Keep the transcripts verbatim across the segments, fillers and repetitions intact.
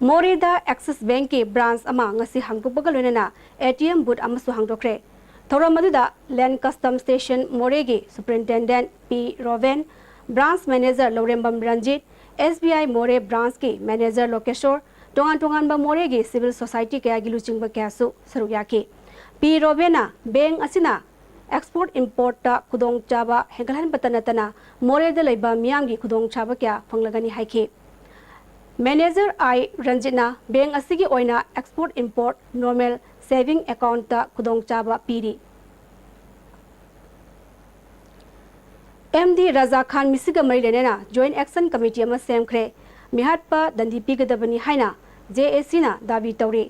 ꯃꯣꯔꯦꯗ ꯑꯦꯛꯁꯤꯁ ꯕꯦꯡꯛꯀꯤ ꯕ꯭ꯔꯥꯟꯆ ꯑꯃ ꯉꯁꯤ ꯍꯥꯡꯗꯣꯛꯄꯒ ꯂꯣꯏꯅꯅ ꯑꯦ ꯇꯤ ꯑꯦꯝ ꯕꯨꯊ ꯑꯃꯁꯨ ꯍꯥꯡꯗꯣꯛꯈ꯭ꯔꯦ꯫ ꯊꯧꯔꯝ ꯑꯗꯨꯗ ꯂꯦꯟꯗ ꯀꯁꯇꯝ ꯁ꯭ꯇꯦꯁꯟ ꯃꯣꯔꯦꯒꯤ ꯁꯨꯄꯔꯤꯟꯇꯦꯟꯗꯦꯟꯠ ꯄꯤ ꯔꯣꯕꯦꯟ, ꯕ꯭ꯔꯥꯟꯆ ꯃꯦꯅꯦꯖꯔ ꯂꯧꯔꯦꯝꯕꯝ ꯔꯟꯖꯤꯠ, ꯑꯦꯁ ꯕꯤ ꯑꯥꯏ ꯃꯣꯔꯦ ꯕ꯭ꯔꯥꯟꯆꯀꯤ ꯃꯦꯅꯦꯖꯔ ꯂꯣꯀꯦꯁꯣꯔ, ꯇꯣꯉꯥꯟ ꯇꯣꯉꯥꯟꯕ ꯃꯣꯔꯦꯒꯤ ꯁꯤꯚꯤꯜ ꯁꯣꯁꯥꯏꯇꯤ ꯀꯌꯥꯒꯤ ꯂꯨꯆꯤꯡꯕ ꯀꯌꯥꯁꯨ ꯁꯔꯨꯛ ꯌꯥꯈꯤ꯫ ꯄꯤ ꯔꯣꯕꯦꯟꯅ ꯕꯦꯡꯛ ꯑꯁꯤꯅ ꯑꯦꯛꯁꯄꯣꯔꯠ ꯏꯝꯄꯣꯔꯠꯇ ꯈꯨꯗꯣꯡꯆꯥꯕ ꯍꯦꯟꯒꯠꯍꯟꯕꯇ ꯅꯠꯇꯅ ꯃꯣꯔꯦꯗ ꯂꯩꯕ ꯃꯤꯌꯥꯝꯒꯤ ꯈꯨꯗꯣꯡꯆꯥꯕ ꯀꯌꯥ ꯐꯪꯂꯒꯅꯤ ꯍꯥꯏꯈꯤ꯫ ꯃꯦꯅꯦꯖꯔ ꯑꯥꯏ ꯔꯟꯖꯤꯠꯅ ꯕꯦꯡꯛ ꯑꯁꯤꯒꯤ ꯑꯣꯏꯅ ꯑꯦꯛꯁꯄꯣꯔꯠ ꯏꯝꯄꯣꯔꯠ ꯅꯣꯔꯃꯦꯜ ꯁꯦꯚꯤꯡ ꯑꯦꯀꯥꯎꯟꯠꯇ ꯈꯨꯗꯣꯡꯆꯥꯕ ꯄꯤꯔꯤ꯫ ꯑꯦꯝ ꯗꯤ ꯔꯖꯥ ꯈꯥꯟ ꯃꯤꯁꯤꯒ ꯃꯔꯤ ꯂꯩꯅꯅ ꯖꯣꯏꯟꯠ ꯑꯦꯛꯁꯟ ꯀꯃꯤꯇꯤ ꯑꯃ ꯁꯦꯝꯈ꯭ꯔꯦ꯫ ꯃꯤꯍꯥꯠꯄ ꯗꯟꯗꯤ ꯄꯤꯒꯗꯕꯅꯤ ꯍꯥꯏꯅ ꯖꯦ ꯑꯦ ꯁꯤꯅ ꯗꯥꯕꯤ ꯇꯧꯔꯤ꯫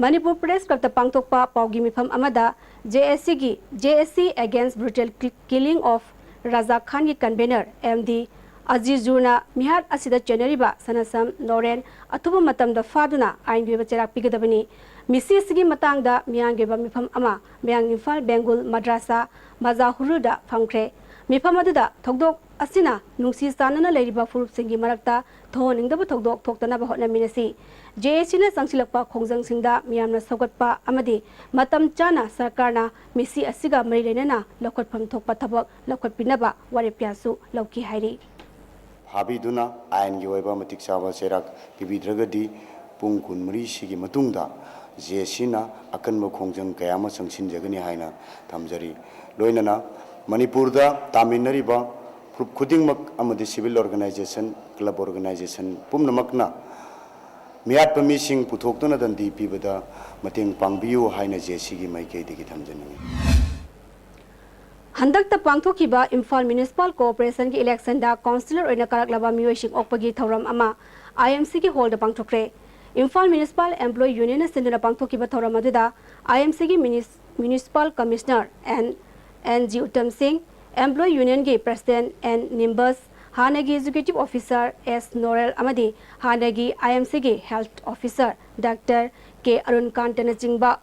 ꯃꯅꯤꯄꯨꯔ ꯄ꯭ꯔꯦꯁ ꯀ꯭ꯂꯕꯇ ꯄꯥꯡꯊꯣꯛꯄ ꯄꯥꯎꯒꯤ ꯃꯤꯐꯝ ꯑꯃꯗ ꯖꯦ ꯑꯦ ꯁꯤꯒꯤ, ꯖꯦ ꯑꯦ ꯁꯤ Against Brutal Killing of Raza Khan ꯒꯤ ꯀꯟꯚꯦꯅꯔ ꯑꯦꯝ ꯗꯤ ꯑꯖꯤꯖꯨꯔꯅ ꯃꯤꯍꯥꯠ ꯑꯁꯤꯗ ꯆꯦꯟꯅꯔꯤꯕ ꯁꯅꯥꯁꯝ ꯅꯣꯔꯦꯟ ꯑꯊꯨꯕ ꯃꯇꯝꯗ ꯐꯥꯗꯨꯅ ꯑꯥꯏꯟꯒꯤ ꯑꯣꯏꯕ ꯆꯩꯔꯥꯛ ꯄꯤꯒꯗꯕꯅꯤ꯫ ꯃꯤꯁꯤ ꯑꯁꯤꯒꯤ ꯃꯇꯥꯡꯗ ꯃꯤꯌꯥꯝꯒꯤ ꯑꯣꯏꯕ ꯃꯤꯐꯝ ꯑꯃ ꯃꯌꯥꯡ ꯏꯝꯐꯥꯜ ꯕꯦꯡꯒꯨꯜ ꯃꯗ꯭ꯔꯥꯁꯥ ꯃꯖꯥꯍꯨꯔꯨꯗ ꯐꯝꯈ꯭ꯔꯦ꯫ ꯃꯤꯐꯝ ꯑꯗꯨꯗ ꯊꯧꯗꯣꯛ ꯑꯁꯤꯅ ꯅꯨꯡꯁꯤ ꯆꯥꯟꯅꯅ ꯂꯩꯔꯤꯕ ꯐꯨꯔꯨꯞꯁꯤꯡꯒꯤ ꯃꯔꯛꯇ ꯊꯣꯛꯍꯟꯅꯤꯡꯗꯕ ꯊꯧꯗꯣꯛ ꯊꯣꯛꯇꯅꯕ ꯍꯣꯠꯅꯃꯤꯟꯅꯁꯤ꯫ ꯖꯦ ꯑꯦ ꯁꯤꯅ ꯆꯪꯁꯤꯜꯂꯛꯄ ꯈꯣꯡꯖꯪꯁꯤꯡꯗ ꯃꯤꯌꯥꯝꯅ ꯁꯧꯒꯠꯄ ꯑꯃꯗꯤ ꯃꯇꯝ ꯆꯥꯅ ꯁꯔꯀꯥꯔꯅ ꯃꯤꯁꯤ ꯑꯁꯤꯒ ꯃꯔꯤ ꯂꯩꯅꯅ ꯂꯧꯈꯠꯐꯝ ꯊꯣꯛꯄ ꯊꯕꯛ ꯂꯧꯈꯠꯄꯤꯅꯕ ꯋꯥꯔꯦꯞ ꯀꯌꯥꯁꯨ ꯂꯧꯈꯤ ꯍꯥꯏꯔꯤ꯫ ꯐꯥꯕꯤꯗꯨꯅ ꯑꯥꯏꯟꯒꯤ ꯑꯣꯏꯕ ꯃꯇꯤꯛ ꯆꯥꯕ ꯆꯩꯔꯥꯛ ꯄꯤꯕꯤꯗ꯭ꯔꯒꯗꯤ ꯄꯨꯡ ꯀꯨꯟꯃꯔꯤꯁꯤꯒꯤ ꯃꯇꯨꯡꯗ ꯖꯦ ꯑꯦ ꯁꯤꯅ ꯑꯀꯟꯕ ꯈꯣꯡꯖꯪ ꯀꯌꯥ ꯑꯃ ꯆꯪꯁꯤꯟꯖꯒꯅꯤ ꯍꯥꯏꯅ ꯊꯝꯖꯔꯤ꯫ ꯂꯣꯏꯅꯅ ꯃꯅꯤꯄꯨꯔꯗ ꯇꯥꯃꯤꯟꯅꯔꯤꯕ ꯐꯨꯔꯨꯞ ꯈꯨꯗꯤꯡꯃꯛ ꯑꯃꯗꯤ ꯁꯤꯚꯤꯜ ꯑꯣꯔꯒꯅꯥꯏꯖꯦꯁꯟ, ꯀ꯭ꯂꯕ ꯑꯣꯔꯒꯅꯥꯏꯖꯦꯁꯟ ꯄꯨꯝꯅꯃꯛꯅ ꯃꯤꯍꯥꯠꯄ ꯃꯤꯁꯤꯡ ꯄꯨꯊꯣꯛꯇꯨꯅ ꯗꯟꯗꯤ ꯄꯤꯕꯗ ꯃꯇꯦꯡ ꯄꯥꯡꯕꯤꯌꯨ ꯍꯥꯏꯅ ꯖꯦ ꯑꯦ ꯁꯤꯒꯤ ꯃꯥꯏꯀꯩꯗꯒꯤ ꯊꯝꯖꯅꯤꯡꯏ꯫ ꯍꯟꯗꯛꯇ ꯄꯥꯡꯊꯣꯛꯈꯤꯕ ꯏꯝꯐꯥꯜ ꯃ꯭ꯌꯨꯅꯤꯁꯤꯄꯥꯜ ꯀꯣꯑꯣꯄꯔꯦꯁꯟꯒꯤ ꯏꯂꯦꯛꯁꯟꯗ ꯀꯥꯎꯟꯁꯤꯂꯔ ꯑꯣꯏꯅ ꯀꯥꯔꯛꯂꯕ ꯃꯤꯑꯣꯏꯁꯤꯡ ꯑꯣꯛꯄꯒꯤ ꯊꯧꯔꯝ ꯑꯃ ꯑꯥꯏ ꯑꯦꯝ ꯁꯤꯒꯤ ꯍꯣꯜꯗ ꯄꯥꯡꯊꯣꯛꯈ꯭ꯔꯦ꯫ ꯏꯝꯐꯥꯜ ꯃ꯭ꯌꯨꯅꯤꯁꯤꯄꯥꯜ ꯑꯦꯝꯄ꯭ꯂꯣꯌꯤ ꯌꯨꯅꯤꯌꯟꯅ ꯁꯤꯟꯗꯨꯅ ꯄꯥꯡꯊꯣꯛꯈꯤꯕ ꯊꯧꯔꯝ ꯑꯗꯨꯗ ꯑꯥꯏ ꯑꯦꯝ ꯁꯤꯒꯤ ꯃ꯭ꯌꯨꯅꯤꯁ-, municipal commissioner N, N G Uttam Singh, employee ꯌꯨꯅꯤꯌꯟꯒꯤ ꯄ꯭ꯔꯁꯤꯗꯦꯟꯠ ꯑꯦꯟ ꯅꯤꯝꯕꯁ, ꯍꯥꯟꯅꯒꯤ ꯑꯦꯛꯖꯤꯀ꯭ꯌꯨꯇꯤꯚ ꯑꯣꯐꯤꯁꯥꯔ ꯑꯦꯁ ꯅꯣꯔꯦꯜ ꯑꯃꯗꯤ ꯍꯥꯟꯅꯒꯤ ꯑꯥꯏ ꯑꯦꯝ ꯁꯤꯒꯤ health officer doctor K Arun ꯀꯥꯟꯇꯅꯆꯤꯡꯕ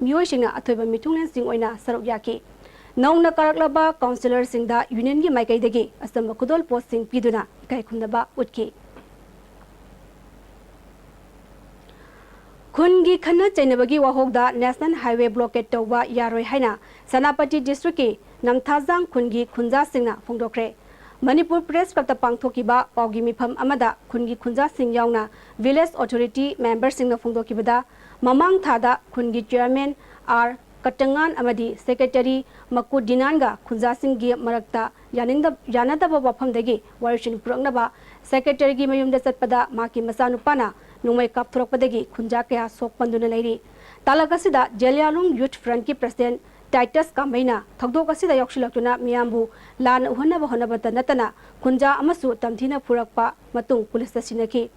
ꯃꯤꯑꯣꯏꯁꯤꯡꯅ ꯑꯊꯣꯏꯕ ꯃꯤꯊꯨꯡꯂꯦꯟꯁꯤꯡ ꯑꯣꯏꯅ ꯁꯔꯨꯛ ꯌꯥꯈꯤ꯫ ꯅꯧꯅ ꯀꯥꯔꯛꯂꯕ ꯀꯥꯎꯟꯁꯤꯂꯔꯁꯤꯡꯗ ꯌꯨꯅꯤꯌꯟꯒꯤ ꯃꯥꯏꯀꯩꯗꯒꯤ ꯑꯆꯝꯕ ꯈꯨꯗꯣꯜꯄꯣꯠꯁꯤꯡ ꯄꯤꯗꯨꯅ ꯏꯀꯥꯏ ꯈꯨꯝꯅꯕ ꯎꯠꯈꯤ꯫ ꯈꯨꯟꯒꯤ ꯈꯟꯅ ꯆꯩꯅꯕꯒꯤ ꯋꯥꯍꯣꯛꯗ National Highway blockade ꯇꯧꯕ ꯌꯥꯔꯣꯏ ꯍꯥꯏꯅ ꯁꯦꯅꯥꯄꯇꯤ district ꯀꯤ ꯅꯝꯊꯥꯖꯥꯡ ꯈꯨꯟꯒꯤ ꯈꯨꯟꯖꯥꯁꯤꯡꯅ ꯐꯣꯡꯗꯣꯛꯈ꯭ꯔꯦ꯫ ꯃꯅꯤꯄꯨꯔ Press Club ꯇ ꯄꯥꯡꯊꯣꯛꯈꯤꯕ ꯄꯥꯎꯒꯤ ꯃꯤꯐꯝ ꯑꯃꯗ ꯈꯨꯟꯒꯤ ꯈꯨꯟꯖꯥꯁꯤꯡ ꯌꯥꯎꯅ village authority member ꯁꯤꯡꯅ ꯐꯣꯡꯗꯣꯛꯈꯤꯕꯗ, ꯃꯃꯥꯡ ꯊꯥꯗ ꯈꯨꯟꯒꯤ chairman ꯑꯥꯔ ꯀꯇꯉꯥꯟ ꯑꯃꯗꯤ secretary ꯃꯀꯨ ꯗꯤꯅꯥꯟꯒ ꯈꯨꯟꯖꯥꯁꯤꯡꯒꯤ ꯃꯔꯛꯇ ꯌꯥꯅꯤꯡꯗ-, ꯌꯥꯅꯗꯕ ꯋꯥꯐꯝꯗꯒꯤ ꯋꯥꯔꯤꯁꯤꯟ ꯄꯨꯔꯛꯅꯕ secretary ꯒꯤ ꯃꯌꯨꯝꯗ ꯆꯠꯄꯗ ꯃꯍꯥꯛꯀꯤ ꯃꯆꯥꯅꯨꯄꯥꯅ ꯅꯣꯡꯃꯩ ꯀꯥꯞꯊꯣꯔꯛꯄꯗꯒꯤ ꯈꯨꯟꯖꯥ ꯀꯌꯥ ꯁꯣꯛ ꯄꯟꯗꯨꯅ ꯂꯩꯔꯤ꯫ ꯇꯥꯂꯛ ꯑꯁꯤꯗ ꯖꯦꯂꯤꯌꯥꯡꯔꯣꯡ Youth Front ꯀꯤ president ꯇꯥꯏꯇꯁ ꯀꯥꯃꯩꯅ ꯊꯧꯗꯣꯛ ꯑꯁꯤꯗ ꯌꯥꯎꯁꯤꯜꯂꯛꯇꯨꯅ ꯃꯤꯌꯥꯝꯕꯨ ꯂꯥꯟꯅ ꯎꯍꯟꯅꯕ ꯍꯣꯠꯅꯕꯇ ꯅꯠꯇꯅ ꯈꯨꯟꯖꯥ ꯑꯃꯁꯨ ꯇꯝꯊꯤꯅ ꯐꯨꯔꯛꯄ ꯃꯇꯨꯡ ꯄꯨꯂꯤꯁꯇ ꯁꯤꯟꯅꯈꯤ꯫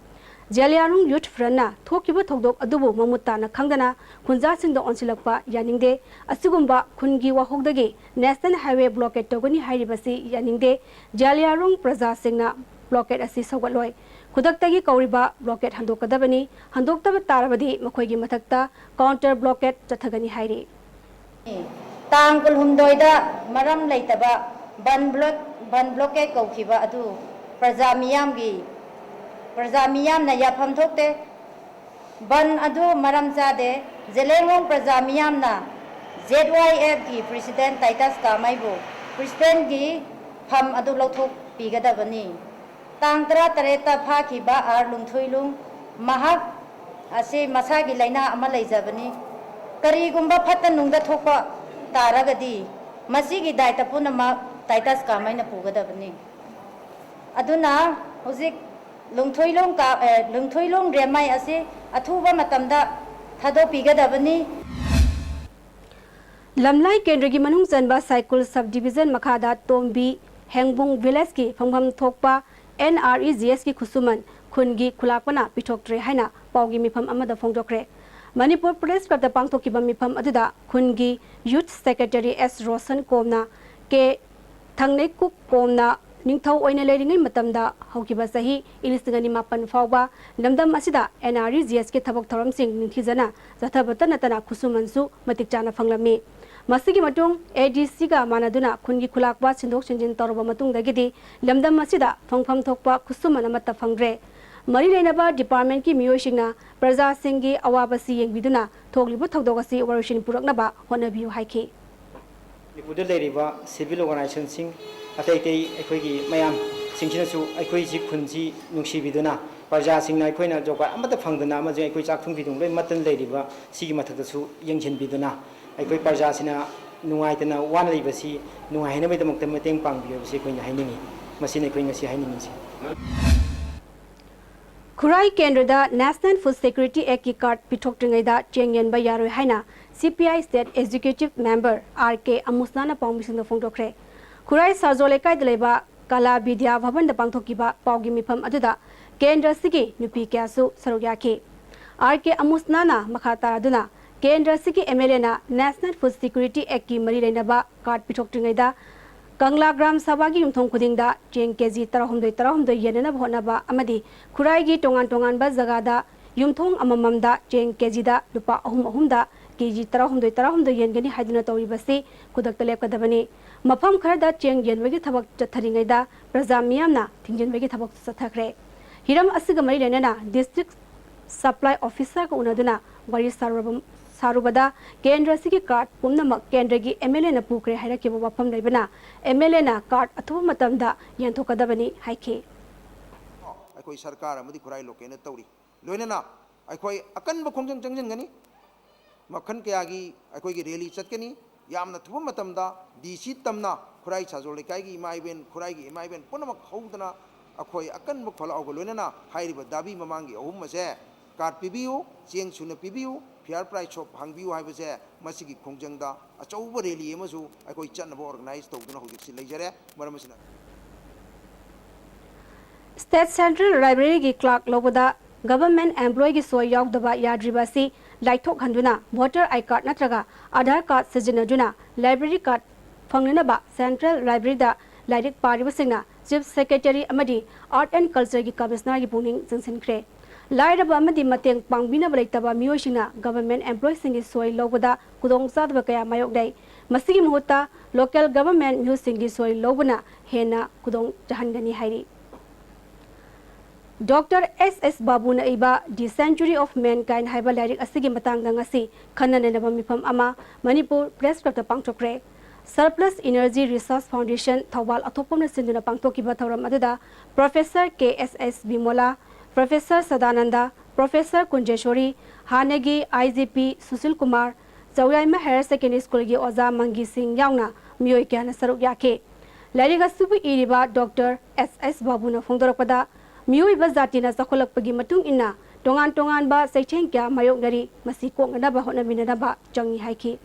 ꯖꯦꯂꯤꯌꯥꯡꯔꯣꯡ Youth Front ꯅ ꯊꯣꯛꯈꯤꯕ ꯊꯧꯗꯣꯛ ꯑꯗꯨꯕꯨ ꯃꯃꯨꯠ ꯇꯥꯅ ꯈꯪꯗꯅ ꯈꯨꯟꯖꯥꯁꯤꯡꯗ ꯑꯣꯟꯁꯤꯜꯂꯛꯄ ꯌꯥꯅꯤꯡꯗꯦ꯫ ꯑꯁꯤꯒꯨꯝꯕ ꯈꯨꯟꯒꯤ ꯋꯥꯍꯧꯗꯒꯤ National Highway blockade ꯇꯧꯒꯅꯤ ꯍꯥꯏꯔꯤꯕꯁꯤ ꯌꯥꯅꯤꯡꯗꯦ꯫ ꯖꯦꯂꯤꯌꯥꯡꯔꯣꯡ ꯄ꯭ꯔꯖꯥꯁꯤꯡꯅ blockade ꯑꯁꯤ ꯁꯧꯒꯠꯂꯣꯏ꯫ ꯈꯨꯗꯛꯇꯒꯤ ꯀꯧꯔꯤꯕ blockade ꯍꯟꯗꯣꯛꯀꯗꯕꯅꯤ꯫ ꯍꯟꯗꯣꯛꯇꯕ ꯇꯥꯔꯕꯗꯤ ꯃꯈꯣꯏꯒꯤ ꯃꯊꯛꯇ counter blockade ꯆꯠꯊꯒꯅꯤ ꯍꯥꯏꯔꯤ꯫ ꯇꯥꯡ ꯀꯨꯟꯍꯨꯝꯗꯣꯏꯗ ꯃꯔꯝ ꯂꯩꯇꯕ ꯕꯟ ꯕ꯭ꯂꯣꯛ-, ꯕꯟ blockade ꯀꯧꯈꯤꯕ ꯑꯗꯨ ꯄ꯭ꯔꯖꯥ ꯃꯤꯌꯥꯝꯒꯤ, ꯄ꯭ꯔꯖꯥ ꯃꯤꯌꯥꯝꯅ ꯌꯥꯐꯝ ꯊꯣꯛꯇꯦ꯫ ꯕꯟ ꯑꯗꯨ ꯃꯔꯝ ꯆꯥꯗꯦ꯫ ꯖꯦꯂꯤꯌꯥꯡꯔꯣꯡ ꯄ꯭ꯔꯖꯥ ꯃꯤꯌꯥꯝꯅ Z Y F ꯀꯤ president ꯇꯥꯏꯇꯁ ꯀꯥꯃꯩꯕꯨ president ꯀꯤ ꯐꯝ ꯑꯗꯨ ꯂꯧꯊꯣꯛꯄꯤꯒꯗꯕꯅꯤ꯫ ꯇꯥꯡ ꯇꯔꯥꯇꯔꯦꯠꯇ ꯐꯥꯈꯤꯕ ꯑꯥꯔ ꯂꯨꯡꯊꯨꯏꯂꯨꯡ, ꯃꯍꯥꯛ ꯑꯁꯤ ꯃꯁꯥꯒꯤ ꯂꯥꯏꯅꯥ ꯑꯃ ꯂꯩꯖꯕꯅꯤ꯫ ꯀꯔꯤꯒꯨꯝꯕ ꯐꯠꯇ ꯅꯨꯡꯗ ꯊꯣꯛꯄ ꯇꯥꯔꯒꯗꯤ ꯃꯁꯤꯒꯤ ꯗꯥꯏꯇ ꯄꯨꯝꯅꯃꯛ ꯇꯥꯏꯇꯁ ꯀꯥꯃꯩꯅ ꯄꯨꯒꯗꯕꯅꯤ꯫ ꯑꯗꯨꯅ ꯍꯧꯖꯤꯛ ꯂꯨꯡꯊꯨꯏꯂꯨꯡ ꯀꯥ-, ꯑꯦ, ꯂꯨꯡꯊꯨꯏꯂꯨꯡ ꯔꯦꯝꯃꯩ ꯑꯁꯤ ꯑꯊꯨꯕ ꯃꯇꯝꯗ ꯊꯥꯗꯣꯛꯄꯤꯒꯗꯕꯅꯤ꯫ ꯂꯝꯂꯥꯏ ꯀꯦꯟꯗ꯭ꯔꯒꯤ ꯃꯅꯨꯡ ꯆꯟꯕ ꯁꯥꯏꯀꯨꯜ sub division ꯃꯈꯥꯗ ꯇꯣꯝꯕꯤ ꯍꯦꯡꯕꯨꯡ village ꯀꯤ ꯐꯪꯐꯝ ꯊꯣꯛꯄ N R E G S ꯀꯤ ꯈꯨꯠꯁꯨꯃꯟ ꯈꯨꯟꯒꯤ ꯈꯨꯂꯥꯛꯄꯅ ꯄꯤꯊꯣꯛꯇ꯭ꯔꯦ ꯍꯥꯏꯅ ꯄꯥꯎꯒꯤ ꯃꯤꯐꯝ ꯑꯃꯗ ꯐꯣꯡꯗꯣꯛꯈ꯭ꯔꯦ꯫ ꯃꯅꯤꯄꯨꯔ Press Club ꯇ ꯄꯥꯡꯊꯣꯛꯈꯤꯕ ꯃꯤꯐꯝ ꯑꯗꯨꯗ ꯈꯨꯟꯒꯤ Youth Secretary S ꯔꯣꯁꯟ ꯀꯣꯝꯅ ꯀꯦ ꯊꯪꯅꯩꯀꯨꯞ ꯀꯣꯝꯅ ꯅꯤꯡꯊꯧ ꯑꯣꯏꯅ ꯂꯩꯔꯤꯉꯩ ꯃꯇꯝꯗ ꯍꯧꯈꯤꯕ ꯆꯍꯤ ꯂꯤꯁꯤꯡ ꯑꯅꯤ ꯃꯥꯄꯟ ꯐꯥꯎꯕ ꯂꯝꯗꯝ ꯑꯁꯤꯗ N R E G S ꯀꯤ ꯊꯕꯛ ꯊꯧꯔꯝꯁꯤꯡ ꯅꯤꯡꯊꯤꯖꯅ ꯆꯠꯊꯕꯇ ꯅꯠꯇꯅ ꯈꯨꯠꯁꯨꯃꯟꯁꯨ ꯃꯇꯤꯛ ꯆꯥꯅ ꯐꯪꯂꯝꯃꯤ꯫ ꯃꯁꯤꯒꯤ ꯃꯇꯨꯡ A D C ꯒ ꯃꯥꯟꯅꯗꯨꯅ ꯈꯨꯟꯒꯤ ꯈꯨꯂꯥꯛꯄ ꯁꯤꯟꯗꯣꯛ ꯁꯤꯟꯖꯤꯟ ꯇꯧꯔꯕ ꯃꯇꯨꯡꯗꯒꯤꯗꯤ ꯂꯝꯗꯝ ꯑꯁꯤꯗ ꯐꯪꯐꯝ ꯊꯣꯛꯄ ꯈꯨꯠꯁꯨꯃꯟ ꯑꯃꯠꯇ ꯐꯪꯗ꯭ꯔꯦ꯫ ꯃꯔꯤ ꯂꯩꯅꯕ ꯗꯤꯄꯥꯔꯠꯃꯦꯟꯠꯀꯤ ꯃꯤꯑꯣꯏꯁꯤꯡꯅ ꯄ꯭ꯔꯖꯥꯁꯤꯡꯒꯤ ꯑꯋꯥꯕꯁꯤ ꯌꯦꯡꯕꯤꯗꯨꯅ ꯊꯣꯛꯂꯤꯕ ꯊꯧꯗꯣꯛ ꯑꯁꯤ ꯋꯥꯔꯣꯏꯁꯤꯟ ꯄꯨꯔꯛꯅꯕ ꯍꯣꯠꯅꯕꯤꯌꯨ ꯍꯥꯏꯈꯤ꯫ ꯃꯅꯤꯄꯨꯔꯗ ꯂꯩꯔꯤꯕ ꯁꯤꯚꯤꯜ ꯑꯣꯔꯒꯅꯥꯏꯖꯦꯁꯟꯁꯤꯡ, ꯑꯇꯩ ꯑꯇꯩ ꯑꯩꯈꯣꯏꯒꯤ ꯃꯌꯥꯝꯁꯤꯡꯁꯤꯅꯁꯨ ꯑꯩꯈꯣꯏꯁꯤ ꯈꯨꯟꯁꯤ ꯅꯨꯡꯁꯤꯕꯤꯗꯨꯅ, ꯄ꯭ꯔꯖꯥꯁꯤꯡꯅ ꯑꯩꯈꯣꯏꯅ ꯖꯣꯕ ꯀꯥꯔꯗ ꯑꯃꯠꯇ ꯐꯪꯗꯅ ꯑꯃꯁꯨꯡ ꯑꯩꯈꯣꯏ ꯆꯥꯛ ꯊꯨꯝ ꯐꯤꯗꯨꯡ ꯂꯣꯏ ꯃꯠꯇꯅ ꯂꯩꯔꯤꯕ ꯁꯤꯒꯤ ꯃꯊꯛꯇꯁꯨ ꯌꯦꯡꯁꯤꯟꯕꯤꯗꯨꯅ, ꯑꯩꯈꯣꯏ ꯄ꯭ꯔꯖꯥꯁꯤꯅ ꯅꯨꯡꯉꯥꯏꯇꯅ ꯋꯥꯅ ꯂꯩꯕꯁꯤ ꯅꯨꯡꯉꯥꯏꯍꯟꯅꯕꯒꯤꯗꯃꯛꯇ ꯃꯇꯦꯡ ꯄꯥꯡꯕꯤꯌꯨ ꯍꯥꯏꯕꯁꯤ ꯑꯩꯈꯣꯏꯅ ꯍꯥꯏꯅꯤꯡꯏ꯫ ꯃꯁꯤꯅꯤ ꯑꯩꯈꯣꯏ ꯉꯁꯤ ꯍꯥꯏꯅꯤꯡꯉꯤꯁꯤ꯫ ꯈꯨꯔꯥꯏ ꯀꯦꯟꯗ꯭ꯔꯗ National Food Security Actꯀꯤ ꯀꯥꯔꯗ ꯄꯤꯊꯣꯛꯇ꯭ꯔꯤꯉꯩꯗ ꯆꯦꯡ ꯌꯦꯟꯕ ꯌꯥꯔꯣꯏ ꯍꯥꯏꯅ C P I State Executive Member R K ꯑꯃꯨꯁꯅꯥꯅ ꯄꯥꯎꯃꯤꯁꯤꯡꯗ ꯐꯣꯡꯗꯣꯛꯈ꯭ꯔꯦ꯫ ꯈꯨꯔꯥꯏ ꯁꯥꯖꯣ ꯂꯩꯀꯥꯏꯗ ꯂꯩꯕ ꯀꯂꯥ ꯕꯤꯗ꯭ꯌꯥ ꯚꯕꯟꯗ ꯄꯥꯡꯊꯣꯛꯈꯤꯕ ꯄꯥꯎꯒꯤ ꯃꯤꯐꯝ ꯑꯗꯨꯗ ꯀꯦꯟꯗ꯭ꯔ ꯑꯁꯤꯒꯤ ꯅꯨꯄꯤ ꯀꯌꯥꯁꯨ ꯁꯔꯨꯛ ꯌꯥꯈꯤ꯫ R K ꯑꯃꯨꯁꯅꯥꯅ ꯃꯈꯥ ꯇꯥꯔꯗꯨꯅ ꯀꯦꯟꯗ꯭ꯔ ꯑꯁꯤꯒꯤ M L Aꯅ National Food Security Actꯀꯤ ꯃꯔꯤ ꯂꯩꯅꯕ ꯀꯥꯔꯗ ꯄꯤꯊꯣꯛꯇ꯭ꯔꯤꯉꯩꯗ ꯀꯪꯂꯥ ꯒ꯭ꯔꯥꯝ ꯁꯚꯥꯒꯤ ꯌꯨꯝꯊꯣꯡ ꯈꯨꯗꯤꯡꯗ ꯆꯦꯡ ꯀꯦꯖꯤ ꯇꯔꯥꯍꯨꯝꯗꯣꯏ ꯇꯔꯥꯍꯨꯝꯗꯣꯏ ꯌꯦꯟꯅꯅꯕ ꯍꯣꯠꯅꯕ ꯑꯃꯗꯤ ꯈꯨꯔꯥꯏꯒꯤ ꯇꯣꯉꯥꯟ ꯇꯣꯉꯥꯟꯕ ꯖꯒꯥꯗ ꯌꯨꯝꯊꯣꯡ ꯑꯃꯃꯝꯗ ꯆꯦꯡ ꯀꯦꯖꯤꯗ ꯂꯨꯄꯥ ꯑꯍꯨꯝ ꯑꯍꯨꯝꯗ ꯀꯦꯖꯤ ꯇꯔꯥꯍꯨꯝꯗꯣꯏ ꯇꯔꯥꯍꯨꯝꯗꯣꯏ ꯌꯦꯟꯒꯅꯤ ꯍꯥꯏꯗꯨꯅ ꯇꯧꯔꯤꯕꯁꯤ ꯈꯨꯗꯛꯇ ꯂꯦꯞꯀꯗꯕꯅꯤ꯫ ꯃꯐꯝ ꯈꯔꯗ ꯆꯦꯡ ꯌꯦꯟꯕꯒꯤ ꯊꯕꯛ ꯆꯠꯊꯔꯤꯉꯩꯗ ꯄ꯭ꯔꯖꯥ ꯃꯤꯌꯥꯝꯅ ꯊꯤꯡꯖꯤꯟꯕꯒꯤ ꯊꯕꯛꯁꯨ ꯆꯠꯊꯈ꯭ꯔꯦ꯫ ꯍꯤꯔꯝ ꯑꯁꯤꯒ ꯃꯔꯤ ꯂꯩꯅꯅ District Supply Officerꯒ ꯎꯅꯗꯨꯅ ꯋꯥꯔꯤ ꯁꯥꯔꯨꯔꯕ-, ꯁꯥꯔꯨꯕꯗ ꯀꯦꯟꯗ꯭ꯔ ꯑꯁꯤꯒꯤ ꯀꯥꯔꯗ ꯄꯨꯝꯅꯃꯛ ꯀꯦꯟꯗ꯭ꯔꯒꯤ M L Aꯅ ꯄꯨꯈ꯭ꯔꯦ ꯍꯥꯏꯔꯛꯈꯤꯕ ꯋꯥꯐꯝ ꯂꯩꯕꯅ M L Aꯅ ꯀꯥꯔꯗ ꯑꯊꯨꯕ ꯃꯇꯝꯗ ꯌꯦꯟꯊꯣꯛꯀꯗꯕꯅꯤ ꯍꯥꯏꯈꯤ꯫ ꯑꯩꯈꯣꯏ ꯁꯔꯀꯥꯔ ꯑꯃꯗꯤ ꯈꯨꯔꯥꯏ ꯂꯣꯀꯦꯜꯅ ꯇꯧꯔꯤ꯫ ꯂꯣꯏꯅꯅ ꯑꯩꯈꯣꯏ ꯑꯀꯟꯕ ꯈꯣꯡꯖꯪ ꯆꯪꯁꯤꯟꯒꯅꯤ꯫ ꯃꯈꯜ ꯀꯌꯥꯒꯤ ꯑꯩꯈꯣꯏꯒꯤ ꯔꯦꯂꯤ ꯆꯠꯀꯅꯤ꯫ ꯌꯥꯝꯅ ꯊꯨꯕ ꯃꯇꯝꯗ D C ꯇꯝꯅ ꯈꯨꯔꯥꯏ ꯁꯥꯖꯣꯜ ꯂꯩꯀꯥꯏꯒꯤ ꯏꯃꯥ ꯏꯕꯦꯟ, ꯈꯨꯔꯥꯏꯒꯤ ꯏꯃꯥ ꯏꯕꯦꯟ ꯄꯨꯝꯅꯃꯛ ꯍꯧꯗꯅ ꯑꯩꯈꯣꯏ ꯑꯀꯟꯕ ꯈꯣꯜꯂꯥꯎꯒ ꯂꯣꯏꯅꯅ ꯍꯥꯏꯔꯤꯕ ꯗꯥꯕꯤ ꯃꯃꯥꯡꯒꯤ ꯑꯍꯨꯝ ꯑꯁꯦ ꯀꯥꯔꯗ ꯄꯤꯕꯤꯌꯨ, ꯆꯦꯡ ꯁꯨꯅ ꯄꯤꯕꯤꯌꯨ, fair price shop ꯍꯥꯡꯕꯤꯌꯨ ꯍꯥꯏꯕꯁꯦ ꯃꯁꯤꯒꯤ ꯈꯣꯡꯖꯪꯗ ꯑꯆꯧꯕ ꯔꯦꯂꯤ ꯑꯃꯁꯨ ꯑꯩꯈꯣꯏ ꯆꯠꯅꯕ organize ꯇꯧꯗꯨꯅ ꯍꯧꯖꯤꯛꯁꯤ ꯂꯩꯖꯔꯦ꯫ ꯃꯔꯝ ꯑꯁꯤꯅ State Central Libraryꯒꯤ clerk ꯂꯧꯕꯗ government employeeꯒꯤ ꯁꯣꯏ ꯌꯥꯎꯗꯕ ꯌꯥꯗ꯭ꯔꯤꯕ ꯑꯁꯤ ꯂꯥꯏꯊꯣꯛꯍꯟꯗꯨꯅ voter I card ꯅꯠꯇ꯭ꯔꯒ Aadhaar card ꯁꯤꯖꯤꯟꯅꯗꯨꯅ library card ꯐꯪꯅꯅꯕ Central Libraryꯗ ꯂꯥꯏꯔꯤꯛ ꯄꯥꯔꯤꯕꯁꯤꯡꯅ Chief Secretary ꯑꯃꯗꯤ Art and Cultureꯒꯤ Commissionerꯒꯤ ꯄꯨꯛꯅꯤꯡ ꯆꯤꯡꯁꯤꯟꯈ꯭ꯔꯦ꯫ ꯂꯥꯏꯔꯕ ꯑꯃꯗꯤ ꯃꯇꯦꯡ ꯄꯥꯡꯕꯤꯅꯕ ꯂꯩꯇꯕ ꯃꯤꯑꯣꯏꯁꯤꯡꯅ government employeeꯁꯤꯡꯒꯤ ꯁꯣꯏ ꯂꯧꯕꯗ ꯈꯨꯗꯣꯡꯆꯥꯗꯕ ꯀꯌꯥ ꯃꯥꯌꯣꯛꯅꯩ꯫ ꯃꯁꯤꯒꯤ ꯃꯍꯨꯠꯇ local government ꯃꯤꯍꯨꯠꯁꯤꯡꯒꯤ ꯁꯣꯏ ꯂꯧꯕꯅ ꯍꯦꯟꯅ ꯈꯨꯗꯣꯡ ꯆꯥꯍꯟꯒꯅꯤ ꯍꯥꯏꯔꯤ꯫ ꯗꯣꯛꯇꯔ ꯑꯦꯁ ꯑꯦꯁ ꯕꯥꯕꯨꯅ ꯏꯕ The Century of Mankind ꯍꯥꯏꯕ ꯂꯥꯏꯔꯤꯛ ꯑꯁꯤꯒꯤ ꯃꯇꯥꯡꯗ ꯉꯁꯤ ꯈꯟꯅ ꯅꯩꯅꯕ ꯃꯤꯐꯝ ꯑꯃ ꯃꯅꯤꯄꯨꯔ ꯄ꯭ꯔꯦꯁ ꯀ꯭ꯂꯕꯇ ꯄꯥꯡꯊꯣꯛꯈ꯭ꯔꯦ꯫ Surplus Energy Research Foundation ꯊꯧꯕꯥꯜ ꯑꯊꯣꯛꯄꯝꯅ ꯁꯤꯟꯗꯨꯅ ꯄꯥꯡꯊꯣꯛꯈꯤꯕ ꯊꯧꯔꯝ ꯑꯗꯨꯗ professor K S S Bimola, professor Sadananda, professor Kunjeshori, ꯍꯥꯟꯅꯒꯤ I G P Sushil Kumar, ꯆꯧꯌꯥꯏꯃ ꯍꯥꯌꯔ ꯁꯦꯀꯦꯟꯗꯔꯤ ꯁ꯭ꯀꯨꯜꯒꯤ ꯑꯣꯖꯥ ꯃꯪꯒꯤ ꯁꯤꯡ ꯌꯥꯎꯅ ꯃꯤꯑꯣꯏ ꯀꯌꯥꯅ ꯁꯔꯨꯛ ꯌꯥꯈꯤ꯫ ꯂꯥꯏꯔꯤꯛ ꯑꯁꯤꯕꯨ ꯏꯔꯤꯕ ꯗꯣꯛꯇꯔ ꯑꯦꯁ ꯑꯦꯁ ꯕꯥꯕꯨꯅ ꯐꯣꯡꯗꯣꯔꯛꯄꯗ, ꯃꯤꯑꯣꯏꯕ ꯖꯥꯇꯤꯅ ꯆꯥꯎꯈꯠꯂꯛꯄꯒꯤ ꯃꯇꯨꯡ ꯏꯟꯅ ꯇꯣꯉꯥꯟ ꯇꯣꯉꯥꯟꯕ ꯆꯩꯊꯦꯡ ꯀꯌꯥ ꯃꯥꯌꯣꯛꯅꯔꯤ, ꯃꯁꯤ ꯀꯣꯛꯅꯅꯕ ꯍꯣꯠꯅꯃꯤꯟꯅꯅꯕ ꯆꯪꯏ ꯍꯥꯏꯈꯤ꯫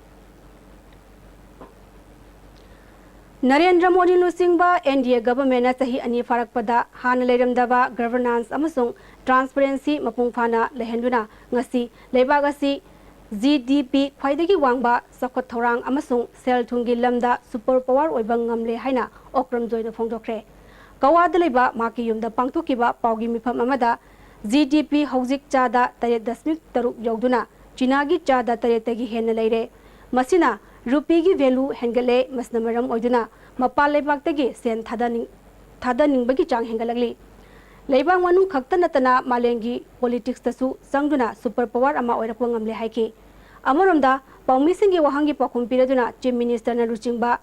ꯅꯔꯦꯟꯗ꯭ꯔ ꯃꯣꯗꯤ ꯂꯨꯆꯤꯡꯕ ꯑꯦꯟ ꯗꯤ ꯑꯦ ꯒꯚꯔꯟꯃꯦꯟꯠꯅ ꯆꯍꯤ ꯑꯅꯤ ꯐꯥꯔꯛꯄꯗ ꯍꯥꯟꯅ ꯂꯩꯔꯝꯗꯕ ꯒꯚꯔꯅꯥꯟꯁ ꯑꯃꯁꯨꯡ ꯇ꯭ꯔꯥꯟꯁꯄꯔꯦꯟꯁꯤ ꯃꯄꯨꯡ ꯐꯥꯅ ꯂꯩꯍꯟꯗꯨꯅ ꯉꯁꯤ ꯂꯩꯕꯥꯛ ꯑꯁꯤ ꯖꯤ ꯗꯤ ꯄꯤ ꯈ꯭ꯋꯥꯏꯗꯒꯤ ꯋꯥꯡꯕ ꯆꯥꯎꯈꯠ ꯊꯧꯔꯥꯡ ꯑꯃꯁꯨꯡ ꯁꯦꯜ ꯊꯨꯝꯒꯤ ꯂꯝꯗ ꯁꯨꯄꯔ ꯄꯋꯥꯔ ꯑꯣꯏꯕ ꯉꯝꯂꯦ ꯍꯥꯏꯅ ꯑꯣꯀ꯭ꯔꯝꯖꯣꯏꯅ ꯐꯣꯡꯗꯣꯛꯈ꯭ꯔꯦ꯫ ꯀꯋꯥꯗ ꯂꯩꯕ ꯃꯍꯥꯛꯀꯤ ꯌꯨꯝꯗ ꯄꯥꯡꯊꯣꯛꯈꯤꯕ ꯄꯥꯎꯒꯤ ꯃꯤꯐꯝ ꯑꯃꯗ ꯖꯤ ꯗꯤ ꯄꯤ ꯍꯧꯖꯤꯛ ꯆꯥꯗ ꯇꯔꯦꯠ ꯗꯁꯃꯤꯛ ꯇꯔꯨꯛ ꯌꯧꯗꯨꯅ ꯆꯤꯅꯥꯒꯤ ꯆꯥꯗ ꯇꯔꯦꯠꯇꯒꯤ ꯍꯦꯟꯅ ꯂꯩꯔꯦ꯫ ꯃꯁꯤꯅ ꯔꯨꯄꯤꯒꯤ ꯚꯦꯂꯨ ꯍꯦꯟꯒꯠꯂꯦ꯫ ꯃꯁꯤꯅ ꯃꯔꯝ ꯑꯣꯏꯗꯨꯅ ꯃꯄꯥꯟ ꯂꯩꯕꯥꯛꯇꯒꯤ ꯁꯦꯟ ꯊꯥꯗꯅꯤꯡ-, ꯊꯥꯗꯅꯤꯡꯕꯒꯤ ꯆꯥꯡ ꯍꯦꯟꯒꯠꯂꯛꯂꯤ꯫ ꯂꯩꯕꯥꯛ ꯃꯅꯨꯡ ꯈꯛꯇ ꯅꯠꯇꯅ ꯃꯥꯂꯦꯝꯒꯤ ꯄꯣꯂꯤꯇꯤꯛꯁꯇꯁꯨ ꯆꯪꯗꯨꯅ ꯁꯨꯄꯔ ꯄꯋꯥꯔ ꯑꯃ ꯑꯣꯏꯔꯛꯄ ꯉꯝꯂꯦ ꯍꯥꯏꯈꯤ꯫ ꯑꯃꯔꯣꯝꯗ ꯄꯥꯎꯃꯤꯁꯤꯡꯒꯤ ꯋꯥꯍꯪꯒꯤ ꯄꯥꯎꯈꯨꯝ ꯄꯤꯔꯗꯨꯅ ꯆꯤꯐ ꯃꯤꯅꯤꯁꯇꯔꯅ ꯂꯨꯆꯤꯡꯕ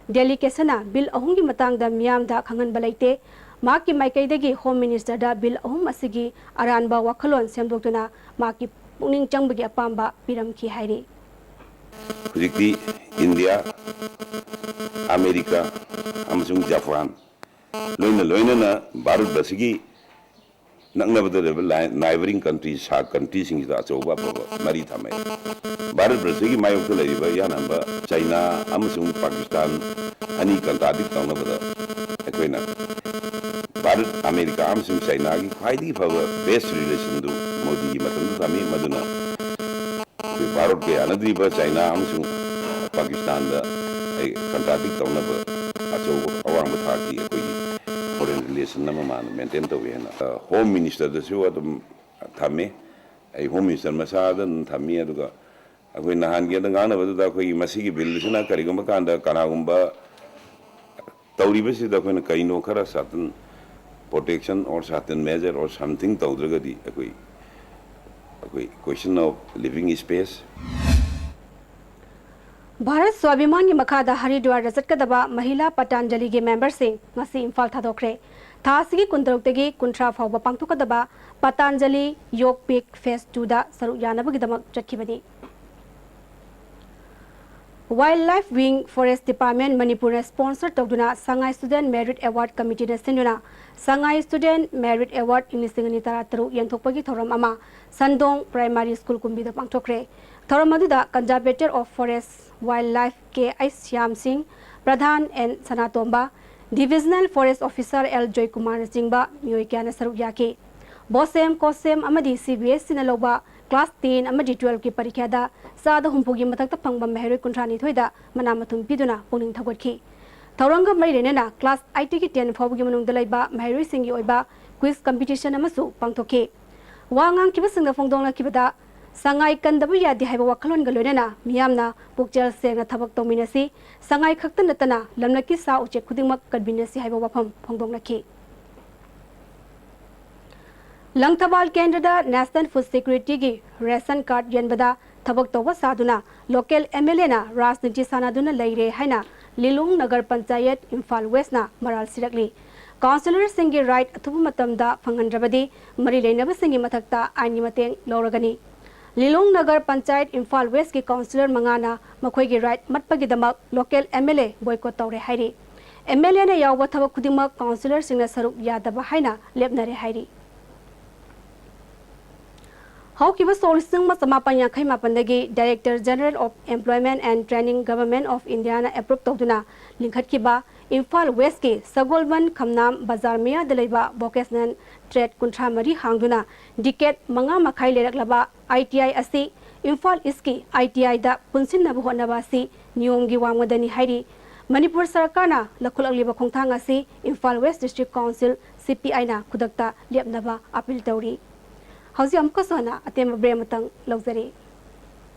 ꯗꯦꯂꯤꯒꯦꯁꯟꯅ ꯕꯤꯜ ꯑꯍꯨꯝꯒꯤ ꯃꯇꯥꯡꯗ ꯃꯤꯌꯥꯝꯗ ꯈꯪꯍꯟꯕ ꯂꯩꯇꯦ꯫ ꯃꯍꯥꯛꯀꯤ ꯃꯥꯏꯀꯩꯗꯒꯤ ꯍꯣꯝ ꯃꯤꯅꯤꯁꯇꯔꯗ ꯕꯤꯜ ꯑꯍꯨꯝ ꯑꯁꯤꯒꯤ ꯑꯔꯥꯟꯕ ꯋꯥꯈꯜꯂꯣꯟ ꯁꯦꯝꯗꯣꯛꯇꯨꯅ ꯃꯍꯥꯛꯀꯤ ꯄꯨꯛꯅꯤꯡ ꯆꯪꯕꯒꯤ ꯑꯄꯥꯝꯕ ꯄꯤꯔꯝꯈꯤ ꯍꯥꯏꯔꯤ꯫ ꯍꯧꯖꯤꯛꯇꯤ ꯏꯟꯗꯤꯌꯥ, ꯑꯃꯦꯔꯤꯀꯥ ꯑꯃꯁꯨꯡ ꯖꯄꯥꯟ, ꯂꯣꯏꯅ ꯂꯣꯏꯅꯅ ꯚꯥꯔꯠ ꯑꯁꯤꯒꯤ ꯅꯛꯅꯕꯗ ꯂꯩꯕ ꯂꯥꯏ-, neighbouring country, ꯁꯥꯔꯛ ꯀꯟꯇ꯭ꯔꯤꯁꯤꯡꯁꯤꯗ ꯑꯆꯧꯕ ꯑꯐꯕ ꯃꯔꯤ ꯊꯝꯃꯛꯑꯦ꯫ ꯚꯥꯔꯠ ꯕ꯭ꯔꯁꯀꯤ ꯃꯥꯌꯣꯛꯇ ꯂꯩꯔꯤꯕ ꯏꯍꯥꯟ ꯍꯥꯟꯕ ꯆꯩꯅꯥ ꯑꯃꯁꯨꯡ ꯄꯥꯀꯤꯁꯇꯥꯟ ꯑꯅꯤ ꯀꯟꯇ꯭ꯔꯥꯗꯤꯛ ꯇꯧꯅꯕꯗ ꯑꯩꯈꯣꯏꯅ ꯚꯥꯔꯠ, ꯑꯃꯦꯔꯤꯀꯥ ꯑꯃꯁꯨꯡ ꯆꯩꯅꯥꯒꯤ ꯈ꯭ꯋꯥꯏꯗꯒꯤ ꯐꯕ best relationꯗꯨ ꯃꯣꯗꯤꯒꯤ ꯃꯇꯝꯗ ꯊꯝꯃꯤ꯫ ꯃꯗꯨꯅ ꯑꯩꯈꯣꯏ ꯚꯥꯔꯠꯀ ꯌꯥꯅꯗ꯭ꯔꯤꯕ ꯆꯩꯅꯥ ꯑꯃꯁꯨꯡ ꯄꯥꯀꯤꯁꯇꯥꯟꯗ ꯑꯩ ꯀꯟꯇ꯭ꯔꯥꯗꯤꯛ ꯇꯧꯅꯕ ꯑꯆꯧꯕ ꯑꯋꯥꯡꯕ ꯊꯥꯛꯀꯤ ꯑꯩꯈꯣꯏꯒꯤ foreign relation ꯑꯃ ꯃꯥꯅ maintain ꯇꯧꯏ ꯍꯥꯏꯅ, ꯑ, ꯍꯣꯝ ꯃꯤꯅꯤꯁꯇꯔꯗꯁꯨ ꯑꯗꯨꯝ ꯊꯝꯃꯤ꯫ ꯑꯩ ꯍꯣꯝ ꯃꯤꯅꯤꯁꯇꯔ ꯃꯁꯥꯗ ꯑꯗꯨꯝ ꯊꯝꯃꯤ꯫ ꯑꯗꯨꯒ ꯑꯩꯈꯣꯏ ꯅꯍꯥꯟꯒꯤ ꯑꯗ ꯉꯥꯡꯅꯕꯗꯨꯗ ꯑꯩꯈꯣꯏꯒꯤ ꯃꯁꯤꯒꯤ ꯕꯤꯜꯁꯤꯅ ꯀꯔꯤꯒꯨꯝꯕ ꯀꯥꯟꯗ ꯀꯅꯥꯒꯨꯝꯕ ꯇꯧꯔꯤꯕꯁꯤꯗ ꯑꯩꯈꯣꯏꯅ ꯀꯩꯅꯣ ꯈꯔ ꯁꯥꯇꯟ Protection or certain measure or something ꯇꯧꯗ꯭ꯔꯒꯗꯤ ꯑꯩꯈꯣꯏ ꯑꯩꯈꯣꯏ question of living space. Bharat ꯁ꯭ꯋꯥꯚꯤꯃꯥꯟꯒꯤ ꯃꯈꯥꯗ ꯍꯔꯤꯗ꯭ꯋꯥꯔꯗ ꯆꯠꯀꯗꯕ ꯃꯍꯤꯂꯥ ꯄꯇꯥꯟꯖꯂꯤꯒꯤ ꯃꯦꯝꯕꯔꯁꯤꯡ ꯉꯁꯤ ꯏꯝꯐꯥꯜ ꯊꯥꯗꯣꯛꯈ꯭ꯔꯦ꯫ ꯊꯥ ꯑꯁꯤꯒꯤ ꯀꯨꯟꯇꯔꯨꯛꯇꯒꯤ ꯀꯨꯟꯊ꯭ꯔꯥ ꯐꯥꯎꯕ ꯄꯥꯡꯊꯣꯛꯀꯗꯕ ꯄꯇꯥꯟꯖꯂꯤ ꯌꯣꯒ ꯄꯤꯛ ꯐꯦꯁ ꯇꯨꯗ ꯁꯔꯨꯛ ꯌꯥꯅꯕꯒꯤꯗꯃꯛ ꯆꯠꯈꯤꯕꯅꯤ꯫ Wildlife Wing Forest Department ꯃꯅꯤꯄꯨꯔꯅ sponsor ꯇꯧꯗꯨꯅ ꯁꯉꯥꯏ Student Merit Award Committeeꯅ ꯁꯤꯟꯗꯨꯅ ꯁꯉꯥꯏ Student Merit Award ꯏꯪ ꯂꯤꯁꯤꯡ ꯑꯅꯤ ꯇꯔꯥꯇꯔꯨꯛ ꯌꯦꯟꯊꯣꯛꯄꯒꯤ ꯊꯧꯔꯝ ꯑꯃ ꯁꯟꯗꯣꯡ Primary School ꯀꯨꯝꯕꯤꯗ ꯄꯥꯡꯊꯣꯛꯈ꯭ꯔꯦ꯫ ꯊꯧꯔꯝ ꯑꯗꯨꯗ Conservator of Forest Wildlife K H Shyam Singh, ꯄ꯭ꯔꯙꯥꯟ N Sanatomba, Divisional Forest Officer L ꯖꯣꯏꯀꯨꯃꯥꯔꯅꯆꯤꯡꯕ ꯃꯤꯑꯣꯏ ꯀꯌꯥꯅ ꯁꯔꯨꯛ ꯌꯥꯈꯤ꯫ ꯕꯣꯁꯦꯝ, ꯀꯣꯁꯦꯝ ꯑꯃꯗꯤ ꯁꯤ ꯕꯤ ꯑꯦꯁ ꯁꯤꯅ ꯂꯧꯕ class ten ꯑꯃꯗꯤ twelveꯀꯤ ꯄꯔꯤꯈ꯭ꯌꯥꯗ ꯆꯥꯗ ꯍꯨꯝꯐꯨꯒꯤ ꯃꯊꯛꯇ ꯐꯪꯕ ꯃꯍꯩꯔꯣꯏ ꯀꯨꯟꯊ꯭ꯔꯥꯅꯤꯊꯣꯏꯗ ꯃꯅꯥ ꯃꯊꯨꯝ ꯄꯤꯗꯨꯅ ꯄꯨꯛꯅꯤꯡ ꯊꯧꯒꯠꯈꯤ꯫ ꯊꯧꯔꯝꯒ ꯃꯔꯤ ꯂꯩꯅꯅ class eightꯇꯒꯤ ten ꯐꯥꯎꯕꯒꯤ ꯃꯅꯨꯡꯗ ꯂꯩꯕ ꯃꯍꯩꯔꯣꯏꯁꯤꯡꯒꯤ ꯑꯣꯏꯕ quiz competition ꯑꯃꯁꯨ ꯄꯥꯡꯊꯣꯛꯈꯤ꯫ ꯋꯥ ꯉꯥꯡꯈꯤꯕꯁꯤꯡꯅ ꯐꯣꯡꯗꯣꯛꯅꯈꯤꯕꯗ, ꯁꯉꯥꯏ ꯀꯟꯗꯕ ꯌꯥꯗꯦ ꯍꯥꯏꯕ ꯋꯥꯈꯜꯂꯣꯟꯒ ꯂꯣꯏꯅꯅ ꯃꯤꯌꯥꯝꯅ ꯄꯨꯛꯆꯦꯜ ꯁꯦꯡꯅ ꯊꯕꯛ ꯇꯧꯃꯤꯟꯅꯁꯤ, ꯁꯉꯥꯏ ꯈꯛꯇ ꯅꯠꯇꯅ ꯂꯝꯂꯛꯀꯤ ꯁꯥ ꯎꯆꯦꯛ ꯈꯨꯗꯤꯡꯃꯛ ꯀꯟꯃꯤꯟꯅꯁꯤ ꯍꯥꯏꯕ ꯋꯥꯐꯝ ꯐꯣꯡꯗꯣꯛꯅꯈꯤ꯫ ꯂꯪꯊꯕꯥꯜ ꯀꯦꯟꯗ꯭ꯔꯗ National Food Securityꯒꯤ ration card ꯌꯦꯟꯕꯗ ꯊꯕꯛ ꯇꯧꯕ ꯁꯥꯗꯨꯅ local MLAꯅ ꯔꯥꯖꯅꯤꯇꯤ ꯁꯥꯟꯅꯗꯨꯅ ꯂꯩꯔꯦ ꯍꯥꯏꯅ ꯂꯤꯂꯣꯡ ꯅꯒꯔ ꯄꯟꯆꯥꯌꯠ ꯏꯝꯐꯥꯜ Westꯅ ꯃꯔꯥꯜ ꯁꯤꯔꯛꯂꯤ꯫ Councillorꯁꯤꯡꯒꯤ right ꯑꯊꯨꯕ ꯃꯇꯝꯗ ꯐꯪꯍꯟꯗ꯭ꯔꯕꯗꯤ ꯃꯔꯤ ꯂꯩꯅꯕꯁꯤꯡꯒꯤ ꯃꯊꯛꯇ ꯑꯥꯏꯟꯒꯤ ꯃꯇꯦꯡ ꯂꯧꯔꯒꯅꯤ꯫ ꯂꯤꯂꯣꯡ ꯅꯒꯔ ꯄꯟꯆꯥꯌꯠ ꯏꯝꯐꯥꯜ Westꯀꯤ councillor ꯃꯉꯥꯅ ꯃꯈꯣꯏꯒꯤ right ꯃꯠꯄꯒꯤꯗꯃꯛ local MLA boycott ꯇꯧꯔꯦ ꯍꯥꯏꯔꯤ꯫ MLAꯅ ꯌꯥꯎꯕ ꯊꯕꯛ ꯈꯨꯗꯤꯡꯃꯛ councillorꯁꯤꯡꯅ ꯁꯔꯨꯛ ꯌꯥꯗꯕ ꯍꯥꯏꯅ ꯂꯦꯞꯅꯔꯦ ꯍꯥꯏꯔꯤ꯫ ꯍꯧꯈꯤꯕ ꯁꯣꯛ ꯂꯤꯁꯤꯡ ꯑꯃ ꯆꯃꯥꯄꯟ ꯌꯥꯡꯈꯩ ꯃꯥꯄꯟꯗꯒꯤ Director General of Employment and Training Government of Indiaꯅ approve ꯇꯧꯗꯨꯅ ꯂꯤꯡꯈꯠꯈꯤꯕ ꯏꯝꯐꯥꯜ Westꯀꯤ ꯁꯒꯣꯜꯕꯟ ꯈꯝꯅꯥꯝ ꯕꯖꯥꯔ ꯃꯌꯥꯗ ꯂꯩꯕ vocational trade ꯀꯨꯟꯊ꯭ꯔꯥ ꯃꯔꯤ ꯍꯥꯡꯗꯨꯅ decade ꯃꯉꯥ ꯃꯈꯥꯏ ꯂꯩꯔꯛꯂꯕ ITI ꯑꯁꯤ ꯏꯝꯐꯥꯜ Eastꯀꯤ ITIꯗ ꯄꯨꯟꯁꯤꯟꯅꯕ ꯍꯣꯠꯅꯕ ꯑꯁꯤ ꯅꯤꯌꯣꯝꯒꯤ ꯋꯥꯡꯃꯗꯅꯤ ꯍꯥꯏꯔꯤ꯫ ꯃꯅꯤꯄꯨꯔ ꯁꯔꯀꯥꯔꯅ ꯂꯧꯈꯠꯂꯛꯂꯤꯕ ꯈꯣꯡꯊꯥꯡ ꯑꯁꯤ ꯏꯝꯐꯥꯜ West District Council, CPIꯅ ꯈꯨꯗꯛꯇ ꯂꯦꯞꯅꯕ appeal ꯇꯧꯔꯤ꯫ ꯍꯧꯖꯤꯛ ꯑꯃꯨꯛꯀꯁꯨ ꯍꯟꯅ ꯑꯇꯦꯟꯕ break ꯑꯃꯇꯪ ꯂꯧꯖꯔꯤ꯫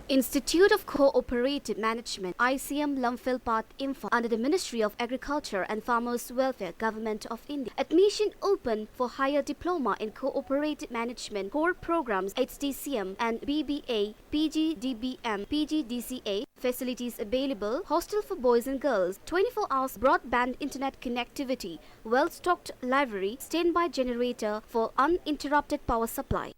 Institute of Cooperative Management, I C M, Lamphel Path, Imphal, under the Ministry of Agriculture and Farmers Welfare, Government of India. Admission open for higher diploma in cooperative management, core programs, H D C M and B B A, P G D B M, P G D C A. Facilities available: hostel for boys and girls, twenty-four hours broadband internet connectivity, well-stocked library, standby generator for uninterrupted power supply.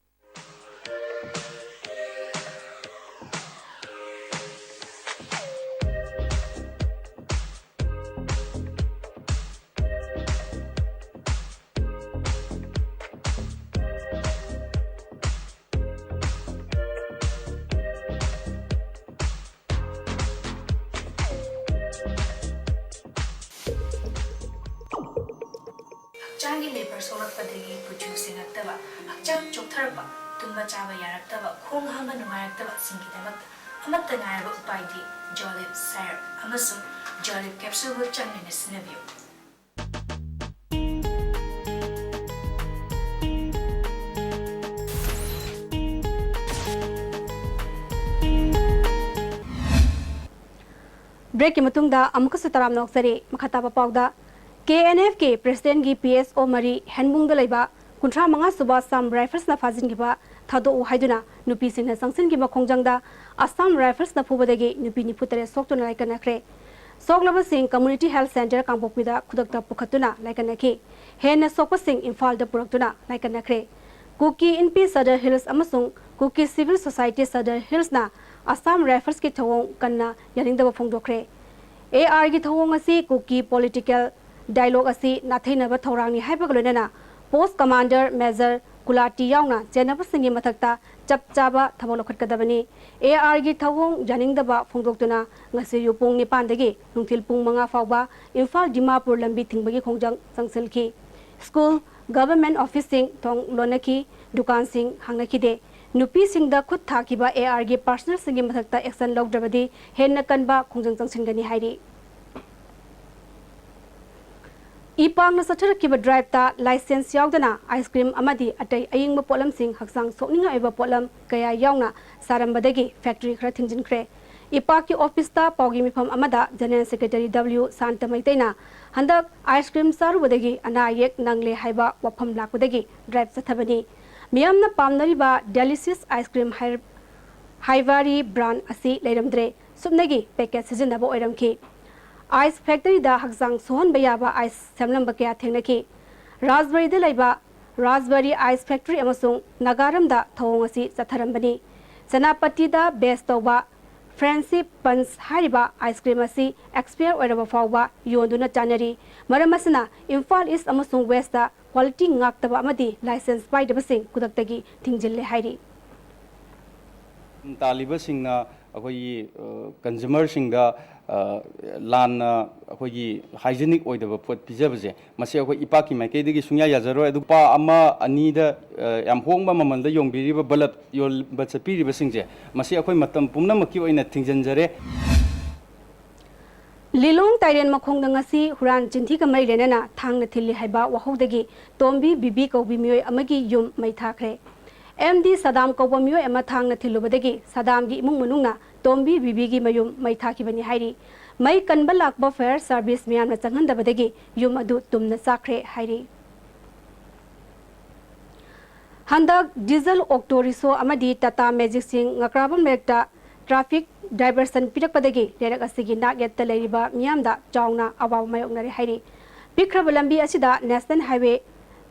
ꯍꯛꯆꯥꯡꯒꯤ labour ꯁꯣꯛꯂꯛꯄꯗꯒꯤ ꯀꯨꯆꯨ ꯁꯦꯡꯉꯛꯇꯕ, ꯍꯛꯆꯥꯡ ꯆꯣꯛꯊꯔꯛꯄ, ꯇꯨꯝꯕ ꯆꯥꯕ ꯌꯥꯔꯛꯇꯕ, ꯈꯣꯡ ꯍꯥꯝꯕ ꯅꯨꯡꯉꯥꯏꯔꯛꯇꯕꯁꯤꯡꯒꯤꯗꯃꯛꯇ ꯑꯃꯠꯇ ꯉꯥꯏꯔꯕ ꯎꯄꯥꯏꯗꯤ ꯖꯣꯂꯤꯞ ꯁꯥꯏꯔꯞ ꯑꯃꯁꯨꯡ ꯖꯣꯂꯤꯞ ꯀꯦꯞꯁꯨꯜꯕꯨ ꯆꯥꯡ ꯅꯥꯏꯅ ꯁꯤꯖꯤꯟꯅꯕꯤꯌꯨ꯫ ꯕ꯭ꯔꯦꯛꯀꯤ ꯃꯇꯨꯡꯗ ꯑꯃꯨꯛꯀꯁꯨ ꯇꯔꯥꯝꯅ ꯑꯣꯛꯆꯔꯤ꯫ ꯃꯈꯥ ꯇꯥꯕ ꯄꯥꯎꯗ, ꯀꯦ ꯑꯦꯟ ꯑꯦꯐꯀꯤ ꯄ꯭ꯔꯦꯁꯤꯗꯦꯟꯒꯤ ꯄꯤ ꯑꯦꯁ ꯑꯣ ꯃꯔꯤ ꯍꯦꯟꯕꯨꯡꯗ ꯂꯩꯕ ꯀꯨꯟꯊ꯭ꯔꯥ ꯃꯉꯥ ꯁꯨꯕ ꯑꯁꯥꯝ ꯔꯥꯏꯐꯜꯁꯅ ꯐꯥꯖꯤꯟꯈꯤꯕ ꯊꯥꯗꯣꯛꯎ ꯍꯥꯏꯗꯨꯅ ꯅꯨꯄꯤꯁꯤꯡꯅ ꯆꯪꯁꯤꯟꯈꯤꯕ ꯈꯣꯡꯖꯪꯗ ꯑꯁꯥꯝ ꯔꯥꯏꯐꯜꯁꯅ ꯐꯨꯕꯗꯒꯤ ꯅꯨꯄꯤ ꯅꯤꯐꯨ ꯇꯔꯦꯠ ꯁꯣꯛꯇꯨꯅ ꯂꯥꯏꯀꯠꯅꯈ꯭ꯔꯦ꯫ ꯁꯣꯛꯂꯕꯁꯤꯡ ꯀꯝꯃ꯭ꯌꯨꯅꯤꯇꯤ ꯍꯦꯜꯊ ꯁꯦꯟꯇꯔ ꯀꯥꯡꯄꯣꯛꯄꯤꯗ ꯈꯨꯗꯛꯇ ꯄꯨꯈꯠꯇꯨꯅ ꯂꯥꯏꯀꯠꯅꯈꯤ꯫ ꯍꯦꯟꯅ ꯁꯣꯛꯄꯁꯤꯡ ꯏꯝꯐꯥꯜꯗ ꯄꯨꯔꯛꯇꯨꯅ ꯂꯥꯏꯀꯠꯅꯈ꯭ꯔꯦ꯫ ꯀꯨꯀꯤ ꯏꯟꯄꯤ ꯁꯗꯔ ꯍꯤꯜꯁ ꯑꯃꯁꯨꯡ ꯀꯨꯀꯤ ꯁꯤꯚꯤꯜ ꯁꯣꯁꯥꯏꯇꯤ ꯁꯗꯔ ꯍꯤꯜꯁꯅ ꯑꯁꯥꯝ ꯔꯥꯏꯐꯜꯁꯀꯤ ꯊꯧꯑꯣꯡ ꯀꯟꯅ ꯌꯥꯅꯤꯡꯗꯕ ꯐꯣꯡꯗꯣꯛꯈ꯭ꯔꯦ꯫ ꯑꯦ ꯑꯥꯔꯒꯤ ꯊꯧꯑꯣꯡ ꯑꯁꯤ ꯀꯨꯀꯤ ꯄꯣꯂꯤꯇꯤꯀꯦꯜ ꯗꯥꯏꯂꯣꯒ ꯑꯁꯤ ꯅꯥꯊꯩꯅꯕ ꯊꯧꯔꯥꯡꯅꯤ ꯍꯥꯏꯕꯒ ꯂꯣꯏꯅꯅ ꯄꯣꯁ ꯀꯃꯥꯟꯗꯔ ꯃꯦꯖꯔ ꯀꯨꯂꯥꯇꯤ ꯌꯥꯎꯅ ꯆꯦꯟꯅꯕꯁꯤꯡꯒꯤ ꯃꯊꯛꯇ ꯆꯞ ꯆꯥꯕ ꯊꯕꯛ ꯂꯧꯈꯠꯀꯗꯕꯅꯤ꯫ ꯑꯦ ꯑꯥꯔꯒꯤ ꯊꯧꯑꯣꯡ ꯌꯥꯅꯤꯡꯗꯕ ꯐꯣꯡꯗꯣꯛꯇꯨꯅ ꯉꯁꯤ ꯑꯌꯨꯛ ꯄꯨꯡ ꯅꯤꯄꯥꯟꯗꯒꯤ ꯅꯨꯡꯊꯤꯜ ꯄꯨꯡ ꯃꯉꯥ ꯐꯥꯎꯕ ꯏꯝꯐꯥꯜ ꯗꯤꯃꯥꯄꯨꯔ ꯂꯝꯕꯤ ꯊꯤꯡꯕꯒꯤ ꯈꯣꯡꯖꯪ ꯆꯪꯁꯤꯜꯈꯤ꯫ ꯁ꯭ꯀꯨꯜ, ꯒꯚꯔꯟꯃꯦꯟꯠ ꯑꯣꯐꯤꯁꯁꯤꯡ ꯊꯣꯡ ꯂꯣꯟꯅꯈꯤ, ꯗꯨꯀꯥꯟꯁꯤꯡ ꯍꯥꯡꯅꯈꯤꯗꯦ꯫ ꯅꯨꯄꯤꯁꯤꯡꯗ ꯈꯨꯠ ꯊꯥꯈꯤꯕ ꯑꯦ ꯑꯥꯔꯒꯤ ꯄꯥꯔꯁꯅꯦꯜꯁꯤꯡꯒꯤ ꯃꯊꯛꯇ ꯑꯦꯛꯁꯟ ꯂꯧꯗ꯭ꯔꯕꯗꯤ ꯍꯦꯟꯅ ꯀꯟꯕ ꯈꯣꯡꯖꯪ ꯆꯪꯁꯤꯟꯒꯅꯤ ꯍꯥꯏꯔꯤ꯫ ꯏꯄꯥꯛꯅ ꯆꯠꯊꯔꯛꯈꯤꯕ ꯗ꯭ꯔꯥꯏꯚꯇ ꯂꯥꯏꯁꯦꯟꯁ ꯌꯥꯎꯗꯅ ꯑꯥꯏꯁ ꯀ꯭ꯔꯤꯝ ꯑꯃꯗꯤ ꯑꯇꯩ ꯑꯌꯤꯡꯕ ꯄꯣꯠꯂꯝꯁꯤꯡ, ꯍꯛꯆꯥꯡ ꯁꯣꯛꯅꯤꯡꯉꯥꯏ ꯑꯣꯏꯕ ꯄꯣꯠꯂꯝ ꯀꯌꯥ ꯌꯥꯎꯅ ꯁꯥꯔꯝꯕꯗꯒꯤ ꯐꯦꯛꯇꯔꯤ ꯈꯔ ꯊꯤꯡꯖꯤꯟꯈ꯭ꯔꯦ꯫ ꯏꯄꯥꯛꯀꯤ ꯑꯣꯐꯤꯁꯇ ꯄꯥꯎꯒꯤ ꯃꯤꯐꯝ ꯑꯃꯗ ꯖꯦꯅꯔꯦꯜ ꯁꯦꯀ꯭ꯔꯦꯇꯔꯤ ꯗꯕ꯭ꯂꯤꯎ ꯁꯥꯟꯇ ꯃꯩꯇꯩꯅ ꯍꯟꯗꯛ ꯑꯥꯏꯁ ꯀ꯭ꯔꯤꯝ ꯆꯥꯔꯨꯕꯗꯒꯤ ꯑꯅꯥ ꯑꯌꯦꯛ ꯅꯪꯂꯦ ꯍꯥꯏꯕ ꯋꯥꯐꯝ ꯂꯥꯛꯄꯗꯒꯤ ꯗ꯭ꯔꯥꯏꯚ ꯆꯠꯊꯕꯅꯤ꯫ ꯃꯤꯌꯥꯝꯅ ꯄꯥꯝꯅꯔꯤꯕ ꯗꯦꯂꯤꯁꯤꯌꯁ ꯑꯥꯏꯁ ꯀ꯭ꯔꯤꯝ ꯍꯥꯏ-, ꯍꯥꯏꯕꯥꯔꯤ ꯕ꯭ꯔꯥꯟ ꯑꯁꯤ ꯂꯩꯔꯝꯗ꯭ꯔꯦ꯫ ꯁꯨꯞꯅꯒꯤ ꯄꯦꯀꯦꯠ ꯁꯤꯖꯤꯟꯅꯕ ꯑꯣꯏꯔꯝꯈꯤ꯫ ꯑꯥꯏꯁ ꯐꯦꯛꯇꯔꯤꯗ ꯍꯛꯆꯥꯡ ꯁꯣꯛꯍꯟꯕ ꯌꯥꯕ ꯑꯥꯏꯁ ꯁꯦꯝꯂꯝꯕ ꯀꯌꯥ ꯊꯦꯡꯅꯈꯤ꯫ ꯔꯥꯖꯕꯔꯤꯗ ꯂꯩꯕ ꯔꯥꯖꯕꯔꯤ ꯑꯥꯏꯁ ꯐꯦꯛꯇꯔꯤ ꯑꯃꯁꯨꯡ ꯅꯥꯒꯥꯔꯝꯗ ꯊꯧꯑꯣꯡ ꯑꯁꯤ ꯆꯠꯊꯔꯝꯕꯅꯤ꯫ ꯁꯦꯅꯥꯄꯇꯤꯗ ꯕꯦꯁ ꯇꯧꯕ ꯐ꯭ꯔꯦꯟꯁꯤ ꯄꯟꯁ ꯍꯥꯏꯔꯤꯕ ꯑꯥꯏꯁ ꯀ꯭ꯔꯤꯝ ꯑꯁꯤ ꯑꯦꯛꯁꯄꯤꯌꯔ ꯑꯣꯏꯔꯕ ꯐꯥꯎꯕ ꯌꯣꯟꯗꯨꯅ ꯆꯥꯅꯔꯤ꯫ ꯃꯔꯝ ꯑꯁꯤꯅ ꯏꯝꯐꯥꯜ ꯏꯁ ꯑꯃꯁꯨꯡ ꯋꯦꯁꯇ ꯀ꯭ꯋꯥꯂꯤꯇꯤ ꯉꯥꯛꯇꯕ ꯑꯃꯗꯤ ꯂꯥꯏꯁꯦꯟꯁ ꯄꯥꯏꯗꯕꯁꯤꯡ ꯈꯨꯗꯛꯇꯒꯤ ꯊꯤꯡꯖꯤꯜꯂꯦ ꯍꯥꯏꯔꯤ꯫ ꯇꯥꯜꯂꯤꯕꯁꯤꯡꯅ ꯑꯩꯈꯣꯏꯒꯤ, ꯑ, ꯀꯟꯖꯨꯃꯔꯁꯤꯡꯗ, ꯑ, ꯂꯥꯟꯅ ꯑꯩꯈꯣꯏꯒꯤ ꯍꯥꯏꯖꯤꯅꯤꯛ ꯑꯣꯏꯗꯕ ꯄꯣꯠ ꯄꯤꯖꯕꯁꯦ, ꯃꯁꯤ ꯑꯩꯈꯣꯏ ꯏꯄꯥꯛꯀꯤ ꯃꯥꯏꯀꯩꯗꯒꯤ ꯁꯨꯡꯌꯥ ꯌꯥꯖꯔꯣꯏ꯫ ꯑꯗꯨ ꯂꯨꯄꯥ ꯑꯃ, ꯑꯅꯤꯗ, ꯑ, ꯌꯥꯝ ꯍꯣꯡꯕ ꯃꯃꯜꯗ ꯌꯣꯟꯕꯤꯔꯤꯕ ꯕꯂꯞ ꯌꯣꯟꯕ ꯆꯠꯄꯤꯔꯤꯕꯁꯤꯡꯁꯦ, ꯃꯁꯤ ꯑꯩꯈꯣꯏ ꯃꯇꯝ ꯄꯨꯝꯅꯃꯛꯀꯤ ꯑꯣꯏꯅ ꯊꯤꯡꯖꯤꯟꯖꯔꯦ꯫ ꯂꯤꯂꯣꯡ ꯇꯥꯏꯔꯦꯟ ꯃꯈꯣꯡꯗ ꯉꯁꯤ ꯍꯨꯔꯥꯟ ꯆꯤꯟꯊꯤꯒ ꯃꯔꯤ ꯂꯩꯅꯅ ꯊꯥꯡꯅ ꯊꯤꯜꯂꯤ ꯍꯥꯏꯕ ꯋꯥꯍꯧꯗꯒꯤ ꯇꯣꯝꯕꯤ ꯕꯤꯕꯤ ꯀꯧꯕꯤ ꯃꯤꯑꯣꯏ ꯑꯃꯒꯤ ꯌꯨꯝ ꯃꯩ ꯊꯥꯈ꯭ꯔꯦ꯫ ꯑꯦꯝ ꯗꯤ ꯁꯗꯥꯝ ꯀꯧꯕ ꯃꯤꯑꯣꯏ ꯑꯃ ꯊꯥꯡꯅ ꯊꯤꯜꯂꯨꯕꯗꯒꯤ ꯁꯗꯥꯝꯒꯤ ꯏꯃꯨꯡ ꯃꯅꯨꯡꯅ ꯇꯣꯝꯕꯤ ꯕꯤꯕꯤꯒꯤ ꯃꯌꯨꯝ ꯃꯩ ꯊꯥꯈꯤꯕꯅꯤ ꯍꯥꯏꯔꯤ꯫ ꯃꯩ ꯀꯟꯕ ꯂꯥꯛꯄ ꯐꯥꯌꯔ ꯁꯥꯔꯚꯤꯁ ꯃꯤꯌꯥꯝꯅ ꯆꯪꯍꯟꯗꯕꯗꯒꯤ ꯌꯨꯝ ꯑꯗꯨ ꯇꯨꯝꯅ ꯆꯥꯛꯈ꯭ꯔꯦ ꯍꯥꯏꯔꯤ꯫ ꯍꯟꯗꯛ ꯗꯤꯖꯜ ꯑꯣꯛꯇꯣ ꯔꯤꯛꯁꯣ ꯑꯃꯗꯤ ꯇꯥꯇꯥ ꯃꯦꯖꯤꯛꯁꯤꯡ ꯉꯀ꯭ꯔꯥꯕꯝ ꯂꯩꯔꯛꯇ ꯇ꯭ꯔꯥꯐꯤꯛ ꯗꯥꯏꯚꯔꯁꯟ ꯄꯤꯔꯛꯄꯗꯒꯤ ꯂꯩꯔꯛ ꯑꯁꯤꯒꯤ ꯅꯥꯛ ꯌꯦꯠꯇ ꯂꯩꯔꯤꯕ ꯃꯤꯌꯥꯝꯗ ꯆꯥꯎꯅ ꯑꯋꯥꯕ ꯃꯥꯌꯣꯛꯅꯔꯦ ꯍꯥꯏꯔꯤ꯫ ꯄꯤꯛꯈ꯭ꯔꯕ ꯂꯝꯕꯤ ꯑꯁꯤꯗ ꯅꯦꯁꯅꯦꯜ ꯍꯥꯏꯋꯦ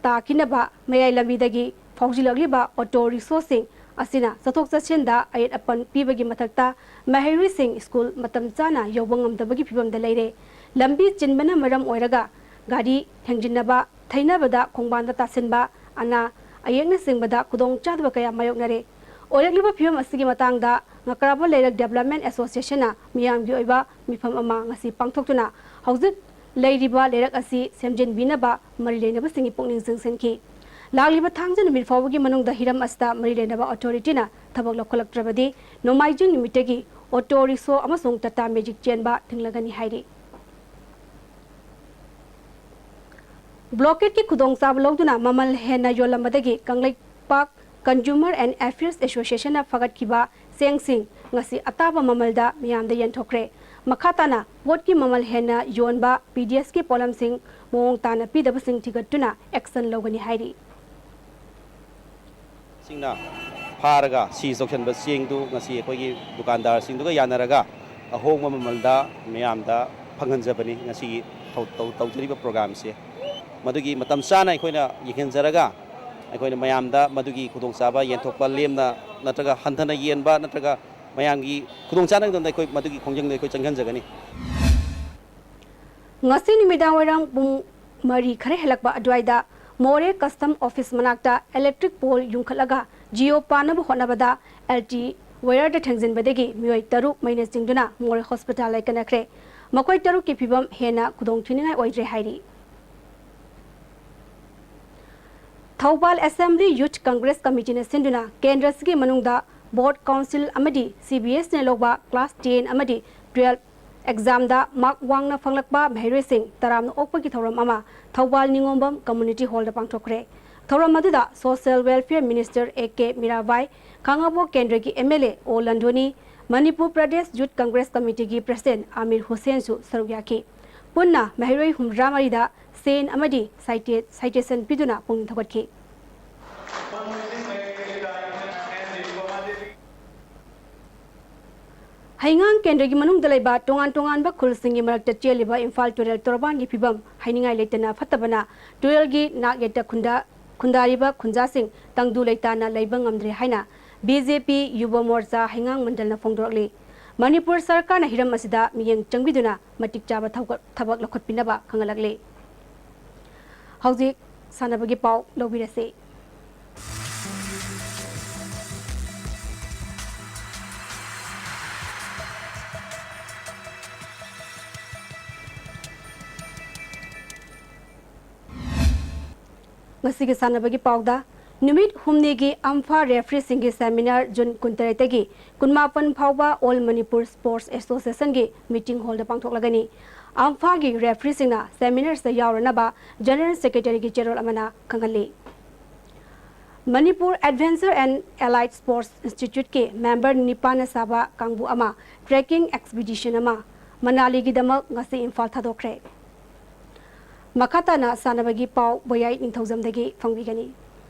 ꯇꯥꯈꯤꯅꯕ ꯃꯌꯥꯏ ꯂꯝꯕꯤꯗꯒꯤ ꯐꯥꯎꯖꯤꯜꯂꯛꯂꯤꯕ ꯑꯣꯇꯣ ꯔꯤꯛꯁꯣꯁꯤꯡ ꯑꯁꯤꯅ ꯆꯠꯊꯣꯛ ꯆꯠꯁꯤꯟꯗ ꯑꯌꯦꯠ ꯑꯄꯟ ꯄꯤꯕꯒꯤ ꯃꯊꯛꯇ ꯃꯍꯩꯔꯣꯏꯁꯤꯡ ꯁ꯭ꯀꯨꯜ ꯃꯇꯝ ꯆꯥꯅ ꯌꯧꯕ ꯉꯝꯗꯕꯒꯤ ꯐꯤꯕꯝꯗ ꯂꯩꯔꯦ꯫ ꯂꯝꯕꯤ ꯆꯤꯟꯕꯅ ꯃꯔꯝ ꯑꯣꯏꯔꯒ ꯒꯥꯔꯤ ꯊꯦꯡꯖꯤꯟꯅꯕ, ꯊꯩꯅꯕꯗ ꯈꯣꯡꯕꯥꯟꯗ ꯇꯥꯁꯤꯟꯕ, ꯑꯅꯥ ꯑꯌꯦꯛꯅꯆꯤꯡꯕꯗ ꯈꯨꯗꯣꯡꯆꯥꯗꯕ ꯀꯌꯥ ꯃꯥꯌꯣꯛꯅꯔꯦ꯫ ꯑꯣꯏꯔꯛꯂꯤꯕ ꯐꯤꯕꯝ ꯑꯁꯤꯒꯤ ꯃꯇꯥꯡꯗ ꯉꯀ꯭ꯔꯥꯕ ꯂꯩꯔꯛ ꯗꯦꯕꯂꯞꯃꯦꯟ ꯑꯦꯁꯣꯁꯤꯌꯦꯁꯟꯅ ꯃꯤꯌꯥꯝꯒꯤ ꯑꯣꯏꯕ ꯃꯤꯐꯝ ꯑꯃ ꯉꯁꯤ ꯄꯥꯡꯊꯣꯛꯇꯨꯅ ꯍꯧꯖꯤꯛ ꯂꯩꯔꯤꯕ ꯂꯩꯔꯛ ꯑꯁꯤ ꯁꯦꯝꯖꯤꯟꯕꯤꯅꯕ ꯃꯔꯤ ꯂꯩꯅꯕꯁꯤꯡꯒꯤ ꯄꯨꯛꯅꯤꯡ ꯆꯤꯡꯁꯤꯟꯈꯤ꯫ ꯂꯥꯛꯂꯤꯕ ꯊꯥꯡꯖ ꯅꯨꯃꯤꯠ ꯐꯥꯎꯕꯒꯤ ꯃꯅꯨꯡꯗ ꯍꯤꯔꯝ ꯑꯁꯤꯗ ꯃꯔꯤ ꯂꯩꯅꯕ ꯑꯣꯊꯣꯔꯤꯇꯤꯅ ꯊꯕꯛ ꯂꯧꯈꯠꯂꯛꯇ꯭ꯔꯕꯗꯤ ꯅꯣꯡꯃꯥꯏꯖꯤꯡ ꯅꯨꯃꯤꯠꯇꯒꯤ ꯑꯣꯇꯣ ꯔꯤꯛꯁꯣ ꯑꯃꯁꯨꯡ ꯇꯥꯇꯥ ꯃꯦꯖꯤꯛ ꯆꯦꯟꯕ ꯊꯤꯡꯂꯒꯅꯤ ꯍꯥꯏꯔꯤ꯫ ꯕ꯭ꯂꯣꯀꯦꯗꯀꯤ ꯈꯨꯗꯣꯡꯆꯥꯕ ꯂꯧꯗꯨꯅ ꯃꯃꯜ ꯍꯦꯟꯅ ꯌꯣꯜꯂꯝꯕꯗꯒꯤ Kangleipak Consumer and Affairs Association ꯅ ꯐꯒꯠꯈꯤꯕ ꯆꯦꯡꯁꯤꯡ ꯉꯁꯤ ꯑꯇꯥꯕ ꯃꯃꯜꯗ ꯃꯤꯌꯥꯝꯗ ꯌꯦꯟꯊꯣꯛꯈ꯭ꯔꯦ꯫ ꯃꯈꯥ ꯇꯥꯅ ꯄꯣꯠꯀꯤ ꯃꯃꯜ ꯍꯦꯟꯅ ꯌꯣꯟꯕ P D S ꯀꯤ ꯄꯣꯠꯂꯝꯁꯤꯡ ꯃꯑꯣꯡ ꯇꯥꯅ ꯄꯤꯗꯕꯁꯤꯡ ꯊꯤꯒꯠꯇꯨꯅ action ꯂꯧꯒꯅꯤ ꯍꯥꯏꯔꯤ꯫ ꯁꯤꯡꯅ ꯐꯥꯔꯒ ꯁꯤꯖ ꯇꯧꯁꯟꯕ ꯆꯦꯡꯗꯨ ꯉꯁꯤ ꯑꯩꯈꯣꯏꯒꯤ ꯗꯨꯀꯥꯟꯗꯥꯔꯁꯤꯡꯗꯨꯒ ꯌꯥꯅꯔꯒ ꯑꯍꯣꯡꯕ ꯃꯃꯜꯗ ꯃꯌꯥꯝꯗ ꯐꯪꯍꯟꯖꯕꯅꯤ ꯉꯁꯤꯒꯤ ꯇꯧ-, ꯇꯧ-, ꯇꯧꯖꯔꯤꯕ ꯄ꯭ꯔꯣꯒ꯭ꯔꯥꯝꯁꯦ꯫ ꯃꯗꯨꯒꯤ ꯃꯇꯝ ꯆꯥꯅ ꯑꯩꯈꯣꯏꯅ ꯌꯦꯡꯍꯟꯖꯔꯒ ꯑꯩꯈꯣꯏꯅ ꯃꯌꯥꯝꯗ ꯃꯗꯨꯒꯤ ꯈꯨꯗꯣꯡꯆꯥꯕ ꯌꯦꯟꯊꯣꯛꯄ ꯂꯦꯝꯅ ꯅꯠꯇ꯭ꯔꯒ ꯍꯟꯊꯅ ꯌꯦꯟꯕ ꯅꯠꯇ꯭ꯔꯒ ꯃꯌꯥꯝꯒꯤ ꯈꯨꯗꯣꯡ ꯆꯥꯅꯕꯗ ꯑꯩꯈꯣꯏ ꯃꯗꯨꯒꯤ ꯈꯣꯡꯖꯪꯗ ꯑꯩꯈꯣꯏ ꯆꯪꯍꯟꯖꯒꯅꯤ꯫ ꯉꯁꯤ ꯅꯨꯃꯤꯗꯥꯡ ꯋꯥꯏꯔꯝ ꯄꯨꯡ ꯃꯔꯤ ꯈꯔ ꯍꯦꯜꯂꯛꯄ ꯑꯗꯨꯋꯥꯏꯗ ꯃꯣꯔꯦ ꯀꯁꯇꯝ ꯑꯣꯐꯤꯁ ꯃꯅꯥꯛꯇ ꯏꯂꯦꯛꯇ꯭ꯔꯤꯛ ꯄꯣꯜ ꯌꯨꯡꯈꯠꯂꯒ ꯖꯤꯑꯣ ꯄꯥꯟꯅꯕ ꯍꯣꯠꯅꯕꯗ ꯑꯦꯜ ꯇꯤ ꯋꯥꯌꯔꯗ ꯊꯦꯡꯖꯤꯟꯕꯗꯒꯤ ꯃꯤꯑꯣꯏ ꯇꯔꯨꯛ ꯃꯩꯅ ꯆꯤꯡꯗꯨꯅ ꯃꯣꯔꯦ ꯍꯣꯁꯄꯤꯇꯥꯜ ꯂꯥꯏꯀꯠꯅꯈ꯭ꯔꯦ꯫ ꯃꯈꯣꯏ ꯇꯔꯨꯛꯀꯤ ꯐꯤꯕꯝ ꯍꯦꯟꯅ ꯈꯨꯗꯣꯡꯊꯤꯅꯤꯡꯉꯥꯏ ꯑꯣꯏꯗ꯭ꯔꯦ ꯍꯥꯏꯔꯤ꯫ ꯊꯧꯕꯥꯜ ꯑꯦꯁꯦꯝꯕ꯭ꯂꯤ ꯌꯨꯊ ꯀꯪꯒ꯭ꯔꯦꯁ ꯀꯃꯤꯇꯤꯅ ꯁꯤꯟꯗꯨꯅ ꯀꯦꯟꯗ꯭ꯔꯁꯤꯒꯤ ꯃꯅꯨꯡꯗ ꯕꯣꯔꯗ ꯀꯥꯎꯟꯁꯤꯜ ꯑꯃꯗꯤ ꯁꯤ ꯕꯤ ꯑꯦꯁꯅ ꯂꯧꯕ ꯀ꯭ꯂꯥꯁ ꯇꯦꯟ ꯑꯃꯗꯤ ꯇꯨꯌꯦꯜꯐ ꯑꯦꯛꯖꯥꯝꯗ ꯃꯥꯔꯛ ꯋꯥꯡꯅ ꯐꯪꯂꯛꯄ ꯃꯍꯩꯔꯣꯏꯁꯤꯡ ꯇꯔꯥꯝꯅ ꯑꯣꯛꯄꯒꯤ ꯊꯧꯔꯝ ꯑꯃ ꯊꯧꯕꯥꯜ ꯅꯤꯉꯣꯝꯕꯝ ꯀꯝꯃ꯭ꯌꯨꯅꯤꯇꯤ ꯍꯣꯜꯗ ꯄꯥꯡꯊꯣꯛꯈ꯭ꯔꯦ꯫ ꯊꯧꯔꯝ ꯑꯗꯨꯗ social welfare minister A K Mirabai, ꯈꯥꯉꯕꯣꯛ ꯀꯦꯟꯗ꯭ꯔꯒꯤ ꯑꯦꯝ ꯑꯦꯜ ꯑꯦ ꯑꯣ ꯂꯟꯗꯣꯅꯤ, ꯃꯅꯤꯄꯨꯔ ꯄ꯭ꯔꯗꯦꯁ ꯌꯨꯊ ꯀꯪꯒ꯭ꯔꯦꯁ ꯀꯃꯤꯇꯤꯒꯤ ꯄ꯭ꯔꯁꯤꯗꯦꯟꯠ ꯑꯥꯃꯤꯔ ꯍꯨꯁꯦꯟꯁꯨ ꯁꯔꯨꯛ ꯌꯥꯈꯤ꯫ ꯄꯨꯟꯅ ꯃꯍꯩꯔꯣꯏ ꯍꯨꯝꯗ꯭ꯔꯥ ꯃꯔꯤꯗ ꯁꯦꯟ ꯑꯃꯗꯤ ꯁꯥꯏꯇꯦ-, ꯁꯥꯏꯇꯦꯁꯟ ꯄꯤꯗꯨꯅ ꯄꯨꯛꯅꯤꯡ ꯊꯧꯒꯠꯈꯤ꯫ ꯍꯩꯉꯥꯡ ꯀꯦꯟꯗ꯭ꯔꯒꯤ ꯃꯅꯨꯡꯗ ꯂꯩꯕ ꯇꯣꯉꯥꯟ ꯇꯣꯉꯥꯟꯕ ꯈꯨꯜꯁꯤꯡꯒꯤ ꯃꯔꯛꯇ ꯆꯦꯜꯂꯤꯕ ꯏꯝꯐꯥꯜ ꯇꯨꯔꯦꯜ ꯇꯣꯔꯕꯥꯟꯒꯤ ꯐꯤꯕꯝ ꯍꯥꯏꯅꯤꯡꯉꯥꯏ ꯂꯩꯇꯅ ꯐꯠꯇꯕꯅ ꯇꯨꯔꯦꯜꯒꯤ ꯅꯥꯛ ꯌꯦꯠꯇ ꯈꯨꯟꯗ-, ꯈꯨꯟꯗꯥꯔꯤꯕ ꯈꯨꯟꯖꯥꯁꯤꯡ ꯇꯪꯗꯨ ꯂꯩꯇꯥꯅ ꯂꯩꯕ ꯉꯝꯗ꯭ꯔꯦ ꯍꯥꯏꯅ ꯕꯤ ꯖꯦ ꯄꯤ ꯌꯨꯕ ꯃꯣꯔꯆꯥ ꯍꯩꯉꯥꯡ ꯃꯟꯗꯜꯅ ꯐꯣꯡꯗꯣꯔꯛꯂꯤ꯫ ꯃꯅꯤꯄꯨꯔ ꯁꯔꯀꯥꯔꯅ ꯍꯤꯔꯝ ꯑꯁꯤꯗ ꯃꯤꯠꯌꯦꯡ ꯆꯪꯕꯤꯗꯨꯅ ꯃꯇꯤꯛ ꯆꯥꯕ ꯊꯧꯒꯠ-, ꯊꯕꯛ ꯂꯧꯈꯠꯄꯤꯅꯕ ꯈꯪꯍꯜꯂꯛꯂꯤ꯫ ꯍꯧꯖꯤꯛ ꯁꯥꯟꯅꯕꯒꯤ ꯄꯥꯎ ꯂꯧꯕꯤꯔꯁꯤ꯫ ꯉꯁꯤꯒꯤ ꯁꯥꯟꯅꯕꯒꯤ ꯄꯥꯎꯗ, ꯅꯨꯃꯤꯠ ꯍꯨꯝꯅꯤꯒꯤ ꯑꯝꯐꯥ ꯔꯦꯐ꯭ꯔꯤꯁꯤꯡꯒꯤ ꯁꯦꯃꯤꯅꯥꯔ ꯖꯨꯟ ꯀꯨꯟꯇꯔꯦꯠꯇꯒꯤ ꯀꯨꯟꯃꯥꯄꯟ ꯐꯥꯎꯕ ꯑꯣꯜ ꯃꯅꯤꯄꯨꯔ ꯁ꯭ꯄꯣꯔꯠꯁ ꯑꯦꯁꯣꯁꯤꯌꯦꯁꯟꯒꯤ ꯃꯤꯇꯤꯡ ꯍꯣꯜꯗ ꯄꯥꯡꯊꯣꯛꯂꯒꯅꯤ꯫ ꯑꯝꯐꯥꯒꯤ ꯔꯦꯐ꯭ꯔꯤꯁꯤꯡꯅ ꯁꯦꯃꯤꯅꯥꯔꯁꯇ ꯌꯥꯎꯔꯅꯕ ꯖꯦꯅꯔꯦꯜ ꯁꯦꯀ꯭ꯔꯦꯇꯔꯤꯒꯤ ꯆꯦꯔꯣꯜ ꯑꯃꯅ ꯈꯪꯍꯜꯂꯤ꯫ Manipur adventure and allied sports ꯏꯟꯁꯇꯤꯇ꯭ꯌꯨꯠꯀꯤ ꯃꯦꯝꯕꯔ ꯅꯤꯄꯥꯟꯅ ꯁꯥꯕ ꯀꯥꯡꯕꯨ ꯑꯃ ꯇ꯭ꯔꯦꯀꯤꯡ ꯑꯦꯛꯁꯄꯤꯗꯤꯁꯟ ꯑꯃ ꯃꯅꯥꯂꯤꯒꯤꯗꯃꯛ ꯉꯁꯤ ꯏꯝꯐꯥꯜ ꯊꯥꯗꯣꯛꯈ꯭ꯔꯦ꯫ ꯃꯈꯥ ꯇꯥꯅ ꯁꯥꯟꯅꯕꯒꯤ ꯄꯥꯎ ꯕꯣꯌꯥꯏ ꯅꯤꯡꯊꯧꯖꯝꯗꯒꯤ ꯐꯪꯕꯤꯒꯅꯤ꯫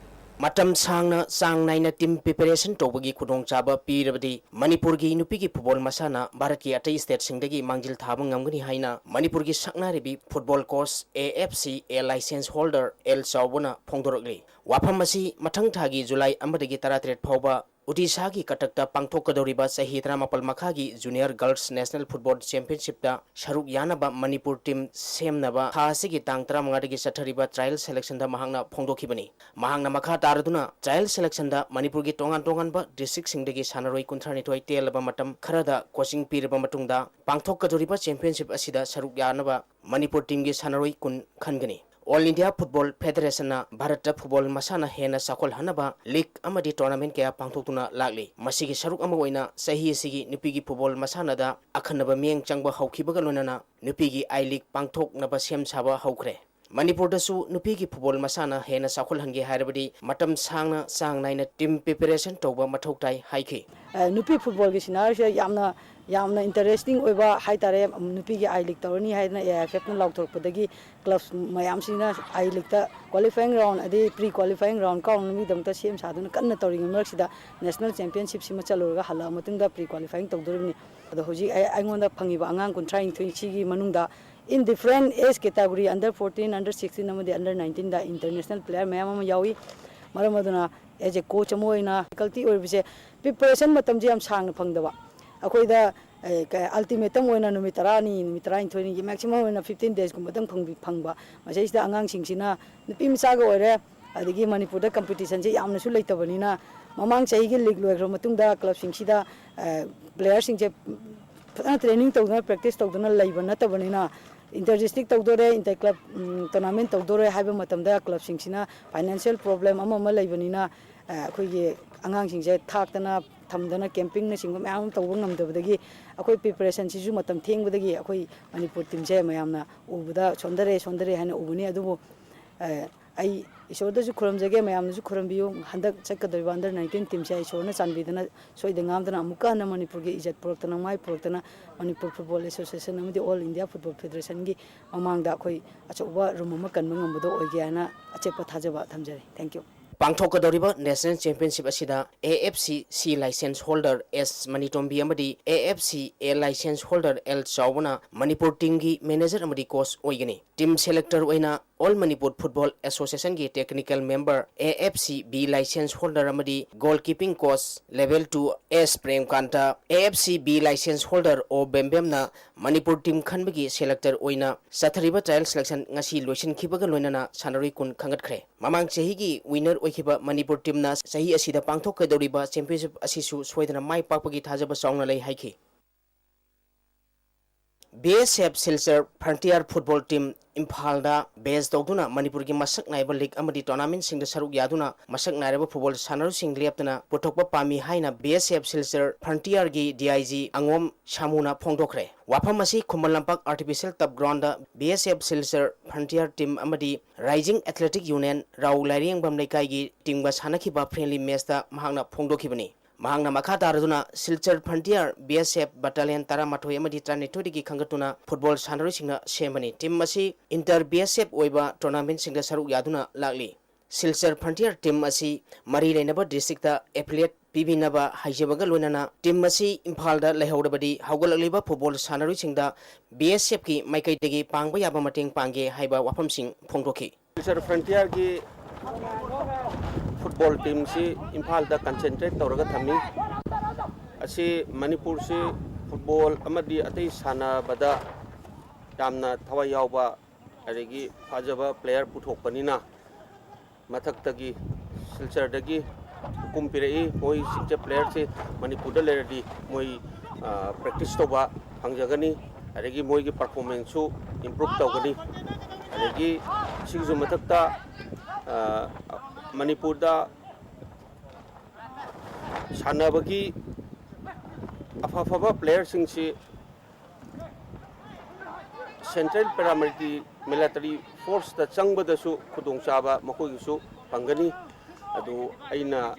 ꯃꯇꯝ ꯁꯥꯡꯅ ꯆꯥꯡ ꯅꯥꯏꯅ ꯇꯤꯝ ꯄ꯭ꯔꯤꯄꯦꯔꯦꯁꯟ ꯇꯧꯕꯒꯤ ꯈꯨꯗꯣꯡꯆꯥꯕ ꯄꯤꯔꯕꯗꯤ ꯃꯅꯤꯄꯨꯔꯒꯤ ꯅꯨꯄꯤꯒꯤ ꯐꯨꯠꯕꯣꯜ ꯃꯁꯥꯟꯅ ꯚꯥꯔꯠꯀꯤ ꯑꯇꯩ ꯁ꯭ꯇꯦꯠꯁꯤꯡꯗꯒꯤ ꯃꯥꯡꯖꯤꯜ ꯊꯥꯕ ꯉꯝꯒꯅꯤ ꯍꯥꯏꯅ ꯃꯅꯤꯄꯨꯔꯒꯤ ꯁꯛꯅꯥꯏꯔꯕꯤ football coach, A F C A licence holder L ꯆꯥꯎꯕꯅ ꯐꯣꯡꯗꯣꯔꯛꯂꯤ꯫ ꯋꯥꯐꯝ ꯑꯁꯤ ꯃꯊꯪ ꯊꯥꯒꯤ ꯖꯨꯂꯥꯏ ꯑꯃꯗꯒꯤ ꯇꯔꯥꯇꯔꯦꯠ ꯐꯥꯎꯕ ꯎꯗꯤꯁꯥꯒꯤ ꯀꯇꯛꯇ ꯄꯥꯡꯊꯣꯛꯀꯗꯧꯔꯤꯕ ꯆꯍꯤ ꯇꯔꯥꯃꯥꯄꯜ ꯃꯈꯥꯒꯤ ꯖꯨꯅꯤꯌꯔ ꯒꯔꯜꯁ ꯅꯦꯁꯅꯦꯜ ꯐꯨꯠꯕꯣꯜ ꯆꯦꯝꯄꯤꯌꯟꯁꯤꯞꯇ ꯁꯔꯨꯛ ꯌꯥꯅꯕ ꯃꯅꯤꯄꯨꯔ ꯇꯤꯝ ꯁꯦꯝꯅꯕ ꯊꯥ ꯑꯁꯤꯒꯤ ꯇꯥꯡ ꯇꯔꯥꯃꯉꯥꯗꯒꯤ ꯆꯠꯊꯔꯤꯕ ꯇ꯭ꯔꯥꯌꯦꯜ ꯁꯦꯂꯦꯛꯁꯟꯗ ꯃꯍꯥꯛꯅ ꯐꯣꯡꯗꯣꯛꯈꯤꯕꯅꯤ꯫ ꯃꯍꯥꯛꯅ ꯃꯈꯥ ꯇꯥꯔꯗꯨꯅ ꯇ꯭ꯔꯥꯌꯦꯜ ꯁꯦꯂꯦꯛꯁꯟꯗ ꯃꯅꯤꯄꯨꯔꯒꯤ ꯇꯣꯉꯥꯟ ꯇꯣꯉꯥꯟꯕ ꯗꯤꯁꯇ꯭ꯔꯤꯛꯁꯤꯡꯗꯒꯤ ꯁꯥꯟꯅꯔꯣꯏ ꯀꯨꯟꯊ꯭ꯔꯥꯅꯤꯊꯣꯏ ꯇꯦꯜꯂꯕ ꯃꯇꯝ ꯈꯔꯗ ꯀꯣꯆꯤꯡ ꯄꯤꯔꯕ ꯃꯇꯨꯡꯗ ꯄꯥꯡꯊꯣꯛꯀꯗꯧꯔꯤꯕ ꯆꯦꯝꯄꯤꯌꯟꯁꯤꯞ ꯑꯁꯤꯗ ꯁꯔꯨꯛ ꯌꯥꯅꯕ ꯃꯅꯤꯄꯨꯔ ꯇꯤꯝꯒꯤ ꯁꯥꯟꯅꯔꯣꯏ ꯀꯨꯟ ꯈꯟꯒꯅꯤ꯫ ꯑꯣꯜ ꯏꯟꯗꯤꯌꯥ ꯐꯨꯠꯕꯣꯜ ꯐꯦꯗꯔꯦꯁꯟꯅ ꯚꯥꯔꯠꯇ ꯐꯨꯠꯕꯣꯜ ꯃꯁꯥꯟꯅ ꯍꯦꯟꯅ ꯆꯥꯎꯈꯠꯍꯟꯅꯕ ꯂꯤꯒ ꯑꯃꯗꯤ ꯇꯣꯔꯅꯥꯃꯦꯟ ꯀꯌꯥ ꯄꯥꯡꯊꯣꯛꯇꯨꯅ ꯂꯥꯛꯂꯤ꯫ ꯃꯁꯤꯒꯤ ꯁꯔꯨꯛ ꯑꯃ ꯑꯣꯏꯅ ꯆꯍꯤ ꯑꯁꯤꯒꯤ ꯅꯨꯄꯤꯒꯤ ꯐꯨꯠꯕꯣꯜ ꯃꯁꯥꯟꯅꯗ ꯑꯈꯟꯅꯕ ꯃꯤꯠꯌꯦꯡ ꯆꯪꯕ ꯍꯧꯈꯤꯕꯒ ꯂꯣꯏꯅꯅ ꯅꯨꯄꯤꯒꯤ ꯑꯥꯏ ꯂꯤꯒ ꯄꯥꯡꯊꯣꯛꯅꯕ ꯁꯦꯝ ꯁꯥꯕ ꯍꯧꯈ꯭ꯔꯦ꯫ ꯃꯅꯤꯄꯨꯔꯗꯁꯨ ꯅꯨꯄꯤꯒꯤ ꯐꯨꯠꯕꯣꯜ ꯃꯁꯥꯟꯅ ꯍꯦꯟꯅ ꯆꯥꯎꯈꯠꯍꯟꯒꯦ ꯍꯥꯏꯔꯕꯗꯤ ꯃꯇꯝ ꯁꯥꯡꯅ ꯆꯥꯡ ꯅꯥꯏꯅ ꯇꯤꯝ ꯄ꯭ꯔꯤꯄꯦꯔꯦꯁꯟ ꯇꯧꯕ ꯃꯊꯧ ꯇꯥꯏ ꯍꯥꯏꯈꯤ꯫ ꯑ, ꯅꯨꯄꯤ ꯐꯨꯠꯕꯣꯜꯒꯤ ꯁꯤꯅꯥꯔꯤꯁꯦ ꯌꯥꯝꯅ, ꯌꯥꯝꯅ ꯏꯟꯇꯔꯦꯁꯇꯤꯡ ꯑꯣꯏꯕ ꯍꯥꯏꯇꯥꯔꯦ꯫ ꯅꯨꯄꯤꯒꯤ ꯑꯥꯏ ꯂꯤꯒ ꯇꯧꯔꯅꯤ ꯍꯥꯏꯗꯅ ꯑꯦ ꯑꯥꯏ ꯑꯦꯐ ꯑꯦꯐꯅ ꯂꯥꯎꯊꯣꯔꯛꯄꯗꯒꯤ ꯀ꯭ꯂꯕ ꯃꯌꯥꯝꯁꯤꯅ ꯑꯥꯏ ꯂꯤꯒꯇ ꯀ꯭ꯋꯥꯂꯤꯐꯥꯏꯌꯤꯡ ꯔꯥꯎꯟ ꯑꯗꯩ ꯄ꯭ꯔꯤ ꯀ꯭ꯋꯥꯂꯤꯐꯥꯏꯌꯤꯡ ꯔꯥꯎꯟ ꯀꯥꯎꯅꯕꯒꯤꯗꯃꯛꯇ ꯁꯦꯝ ꯁꯥꯗꯨꯅ ꯀꯟꯅ ꯇꯧꯔꯤꯉꯩ ꯃꯔꯛꯁꯤꯗ ꯅꯦꯁꯅꯦꯜ ꯆꯦꯝꯄꯤꯌꯟꯁꯤꯞꯁꯤꯃ ꯆꯠꯂꯨꯔꯒ ꯍꯜꯂꯛꯑ ꯃꯇꯨꯡꯗ ꯄ꯭ꯔꯤ ꯀ꯭ꯋꯥꯂꯤꯐꯥꯏꯌꯤꯡ ꯇꯧꯗꯣꯔꯤꯕꯅꯤ꯫ ꯑꯗꯣ ꯍꯧꯖꯤꯛ ꯑꯩ, ꯑꯩꯉꯣꯟꯗ ꯐꯪꯉꯤꯕ ꯑꯉꯥꯡ ꯀꯨꯟꯊ꯭ꯔꯥ ꯅꯤꯊꯣꯏꯁꯤꯒꯤ ꯃꯅꯨꯡꯗ in different age category, under fourteen, under sixteen ꯑꯃꯗꯤ under nineteenꯗ international player ꯃꯌꯥꯝ ꯑꯃ ꯌꯥꯎꯏ꯫ ꯃꯔꯝ ꯑꯗꯨꯅ as a coach ꯑꯃ ꯑꯣꯏꯅ difficulty ꯑꯣꯏꯔꯤꯕꯁꯦ preparation ꯃꯇꯝꯁꯦ ꯌꯥꯝ ꯁꯥꯡꯅ ꯐꯪꯗꯕ꯫ ꯑꯩꯈꯣꯏꯗ, ꯑꯦ, ꯀ-, ultimatum ꯑꯣꯏꯅ ꯅꯨꯃꯤꯠ ꯇꯔꯥꯅꯤ, ꯅꯨꯃꯤꯠ ꯇꯔꯥꯅꯤꯊꯣꯏꯅꯤꯒꯤ maximum ꯑꯣꯏꯅ fifteen daysꯀꯨꯝꯕꯗꯪ ꯐꯪꯕꯤ-, ꯐꯪꯕ꯫ ꯃꯁꯤꯗꯩꯁꯤꯗ ꯑꯉꯥꯡꯁꯤꯡꯁꯤꯅ ꯅꯨꯄꯤ ꯃꯆꯥꯒ ꯑꯣꯏꯔꯦ, ꯑꯗꯒꯤ ꯃꯅꯤꯄꯨꯔꯗ competitionꯁꯦ ꯌꯥꯝꯅꯁꯨ ꯂꯩꯇꯕꯅꯤꯅ ꯃꯃꯥꯡ ꯆꯍꯤꯒꯤ ꯂꯤꯒ ꯂꯣꯏꯈ꯭ꯔ ꯃꯇꯨꯡꯗ ꯀ꯭ꯂꯕꯁꯤꯡꯁꯤꯗ, ꯑ, playerꯁꯤꯡꯁꯦ ꯐꯖꯅ training ꯇꯧꯗꯨꯅ practice ꯇꯧꯗꯨꯅ ꯂꯩꯕ ꯅꯠꯇꯕꯅꯤꯅ inter district ꯇꯧꯗꯣꯔꯦ, inter club, ꯎꯝ, tournament ꯇꯧꯗꯣꯔꯦ ꯍꯥꯏꯕ ꯃꯇꯝꯗ ꯀ꯭ꯂꯕꯁꯤꯡꯁꯤꯅ financial problem ꯑꯃ ꯑꯃ ꯂꯩꯕꯅꯤꯅ, ꯑ, ꯑꯩꯈꯣꯏꯒꯤ ꯑꯉꯥꯡꯁꯤꯡꯁꯦ ꯊꯥꯛꯇꯅ ꯊꯝꯗꯅ campingꯅꯆꯤꯡꯕ ꯃꯌꯥꯝ ꯑꯃ ꯇꯧꯕ ꯉꯝꯗꯕꯗꯒꯤ ꯑꯩꯈꯣꯏ preparationꯁꯤꯁꯨ ꯃꯇꯝ ꯊꯦꯡꯕꯗꯒꯤ ꯑꯩꯈꯣꯏ ꯃꯅꯤꯄꯨꯔ teamꯁꯦ ꯃꯌꯥꯝꯅ ꯎꯕꯗ ꯁꯣꯟꯊꯔꯦ, ꯁꯣꯟꯊꯔꯦ ꯍꯥꯏꯅ ꯎꯕꯅꯤ꯫ ꯑꯗꯨꯕꯨ, ꯑ, ꯑꯩ ꯏꯁꯣꯔꯗꯁꯨ ꯈꯨꯔꯨꯝꯖꯒꯦ, ꯃꯌꯥꯝꯅꯁꯨ ꯈꯨꯔꯨꯝꯕꯤꯌꯨ꯫ ꯍꯟꯗꯛ ꯆꯠꯀꯗꯧꯔꯤꯕ under nineteen teamꯁꯦ ꯏꯁꯣꯔꯅ ꯆꯥꯟꯕꯤꯗꯅ ꯁꯣꯏꯗ ꯉꯥꯝꯗꯅ ꯑꯃꯨꯛꯀ ꯍꯟꯅ ꯃꯅꯤꯄꯨꯔꯒꯤ ꯏꯖꯠ ꯄꯨꯔꯛꯇꯅ, ꯃꯥꯏ ꯄꯨꯔꯛꯇꯅ, ꯃꯅꯤꯄꯨꯔ Football Association ꯑꯃꯗꯤ All India Football Federationꯒꯤ ꯃꯃꯥꯡꯗ ꯑꯩꯈꯣꯏ ꯑꯆꯧꯕ ꯔꯨꯝ ꯑꯃ ꯀꯟꯕ ꯉꯝꯕꯗꯣ ꯑꯣꯏꯒꯦ ꯍꯥꯏꯅ ꯑꯆꯦꯠꯄ ꯊꯥꯖꯕ ꯊꯝꯖꯔꯤ꯫ Thank you꯫ ꯄꯥꯡꯊꯣꯛꯀꯗꯧꯔꯤꯕ National Championship ꯑꯁꯤꯗ A F C C license holder S ꯃꯅꯤꯇꯣꯝꯕꯤ ꯑꯃꯗꯤ A F C A license holder L ꯆꯥꯎꯕꯅ Manipur teamꯒꯤ manager ꯑꯃꯗꯤ coach ꯑꯣꯏꯒꯅꯤ꯫ Team selector ꯑꯣꯏꯅ All Manipur Football Associationꯒꯤ technical member, A F C B license holder ꯑꯃꯗꯤ goalkeeping coach level two S ꯄ꯭ꯔꯦꯝꯀꯥꯟꯇ, A F C B license holder O ꯕꯦꯝꯕꯦꯝꯅ Manipur team ꯈꯟꯕꯒꯤ selector ꯑꯣꯏꯅ ꯆꯠꯊꯔꯤꯕ trial selection ꯉꯁꯤ ꯂꯣꯏꯁꯤꯟꯈꯤꯕꯒ ꯂꯣꯏꯅꯅ ꯁꯥꯟꯅꯔꯣꯏ ꯀꯨꯟ ꯈꯟꯒꯠꯈ꯭ꯔꯦ꯫ ꯃꯃꯥꯡ ꯆꯍꯤꯒꯤ winner ꯑꯣꯏꯈꯤꯕ ꯃꯅꯤꯄꯨꯔ teamꯅ ꯆꯍꯤ ꯑꯁꯤꯗ ꯄꯥꯡꯊꯣꯛꯀꯗꯧꯔꯤꯕ championship ꯑꯁꯤꯁꯨ ꯁꯣꯏꯗꯅ ꯃꯥꯏ ꯄꯥꯛꯄꯒꯤ ꯊꯥꯖꯕ ꯆꯥꯎꯅ ꯂꯩ ꯍꯥꯏꯈꯤ꯫ B S F Silchar Frontier Football Team ꯏꯝꯐꯥꯜꯗ base ꯇꯧꯗꯨꯅ ꯃꯅꯤꯄꯨꯔꯒꯤ ꯃꯁꯛ ꯅꯥꯏꯕ league ꯑꯃꯗꯤ tournamentꯁꯤꯡꯗ ꯁꯔꯨꯛ ꯌꯥꯗꯨꯅ ꯃꯁꯛ ꯅꯥꯏꯔꯕ football ꯁꯥꯟꯅꯔꯣꯏꯁꯤꯡ ꯂꯦꯞꯇꯅ ꯄꯨꯊꯣꯛꯄ ꯄꯥꯝꯃꯤ ꯍꯥꯏꯅ B S F Silchar Frontier ꯒꯤ D I G ꯑꯉꯣꯝ ꯁꯥꯃꯨꯅ ꯐꯣꯡꯗꯣꯛꯈ꯭ꯔꯦ꯫ ꯋꯥꯐꯝ ꯑꯁꯤ Khuman Lampak artificial turf ground ꯗ B S F Silchar Frontier Team ꯑꯃꯗꯤ Rising Athletic Union ꯔꯥꯎ ꯂꯥꯏꯔꯦꯝꯕꯝ ꯂꯩꯀꯥꯏꯒꯤ team ꯒ ꯁꯥꯟꯅꯈꯤꯕ friendly match ꯇ ꯃꯍꯥꯛꯅ ꯐꯣꯡꯗꯣꯛꯈꯤꯕꯅꯤ꯫ ꯃꯍꯥꯛꯅ ꯃꯈꯥ ꯇꯥꯔꯗꯨꯅ Silchar Frontier B S F battalion ꯇꯔꯥꯃꯥꯊꯣꯏ ꯑꯃꯗꯤ ꯇꯔꯥꯅꯤꯊꯣꯏꯗꯒꯤ ꯈꯟꯒꯠꯇꯨꯅ football ꯁꯥꯟꯅꯔꯣꯏꯁꯤꯡꯅ ꯁꯦꯝꯕꯅꯤ꯫ Team ꯑꯁꯤ inter B S F ꯑꯣꯏꯕ tournamentꯁꯤꯡꯗ ꯁꯔꯨꯛ ꯌꯥꯗꯨꯅ ꯂꯥꯛꯂꯤ꯫ Silchar Frontier team ꯑꯁꯤ ꯃꯔꯤ ꯂꯩꯅꯕ district ꯇ affiliate ꯄꯤꯕꯤꯅꯕ ꯍꯥꯏꯖꯕꯒ ꯂꯣꯏꯅꯅ team ꯑꯁꯤ ꯏꯝꯐꯥꯜꯗ ꯂꯩꯍꯧꯔꯕꯗꯤ ꯍꯧꯒꯠꯂꯛꯂꯤꯕ football ꯁꯥꯟꯅꯔꯣꯏꯁꯤꯡꯗ B S F ꯀꯤ ꯃꯥꯏꯀꯩꯗꯒꯤ ꯄꯥꯡꯕ ꯌꯥꯕ ꯃꯇꯦꯡ ꯄꯥꯡꯒꯦ ꯍꯥꯏꯕ ꯋꯥꯐꯝꯁꯤꯡ ꯐꯣꯡꯗꯣꯛꯈꯤ꯫ Silchar Frontier ꯒꯤ football team ꯁꯤ ꯏꯝꯐꯥꯜꯗ concentrate ꯇꯧꯔꯒ ꯊꯝꯃꯤ꯫ ꯑꯁꯤ ꯃꯅꯤꯄꯨꯔꯁꯤ football ꯑꯃꯗꯤ ꯑꯇꯩ ꯁꯥꯟꯅꯕꯗ ꯌꯥꯝꯅ ꯊꯋꯥꯏ ꯌꯥꯎꯕ, ꯑꯗꯒꯤ ꯐꯖꯕ player ꯄꯨꯊꯣꯛꯄꯅꯤꯅ, ꯃꯊꯛꯇꯒꯤ, ꯁꯤꯜꯆꯔꯗꯒꯤ ꯍꯨꯀꯨꯝ ꯄꯤꯔꯛꯏ, ꯃꯣꯏꯁꯤꯡꯁꯦ, player ꯁꯦ ꯃꯅꯤꯄꯨꯔꯗ ꯂꯩꯔꯗꯤ ꯃꯣꯏ, ꯑ, practice ꯇꯧꯕ ꯐꯪꯖꯒꯅꯤ, ꯑꯗꯒꯤ ꯃꯣꯏꯒꯤ performance ꯁꯨ improve ꯇꯧꯒꯅꯤ꯫ ꯑꯗꯒꯤ ꯁꯤꯒꯤꯁꯨ ꯃꯊꯛꯇ, ꯑ, ꯃꯅꯤꯄꯨꯔꯗ ꯁꯥꯟꯅꯕꯒꯤ ꯑꯐ ꯑꯐꯕ ꯄ꯭ꯂꯦꯌꯔꯁꯤꯡꯁꯤ ꯁꯦꯟꯇ꯭ꯔꯦꯜ ꯄꯦꯔꯥꯃꯤꯂꯤꯇꯔꯤ ꯃꯤꯂꯤꯇꯔꯤ ꯐꯣꯔꯁꯇ ꯆꯪꯕꯗꯁꯨ ꯈꯨꯗꯣꯡꯆꯥꯕ ꯃꯈꯣꯏꯒꯤꯁꯨ ꯐꯪꯒꯅꯤ꯫ ꯑꯗꯨ ꯑꯩꯅ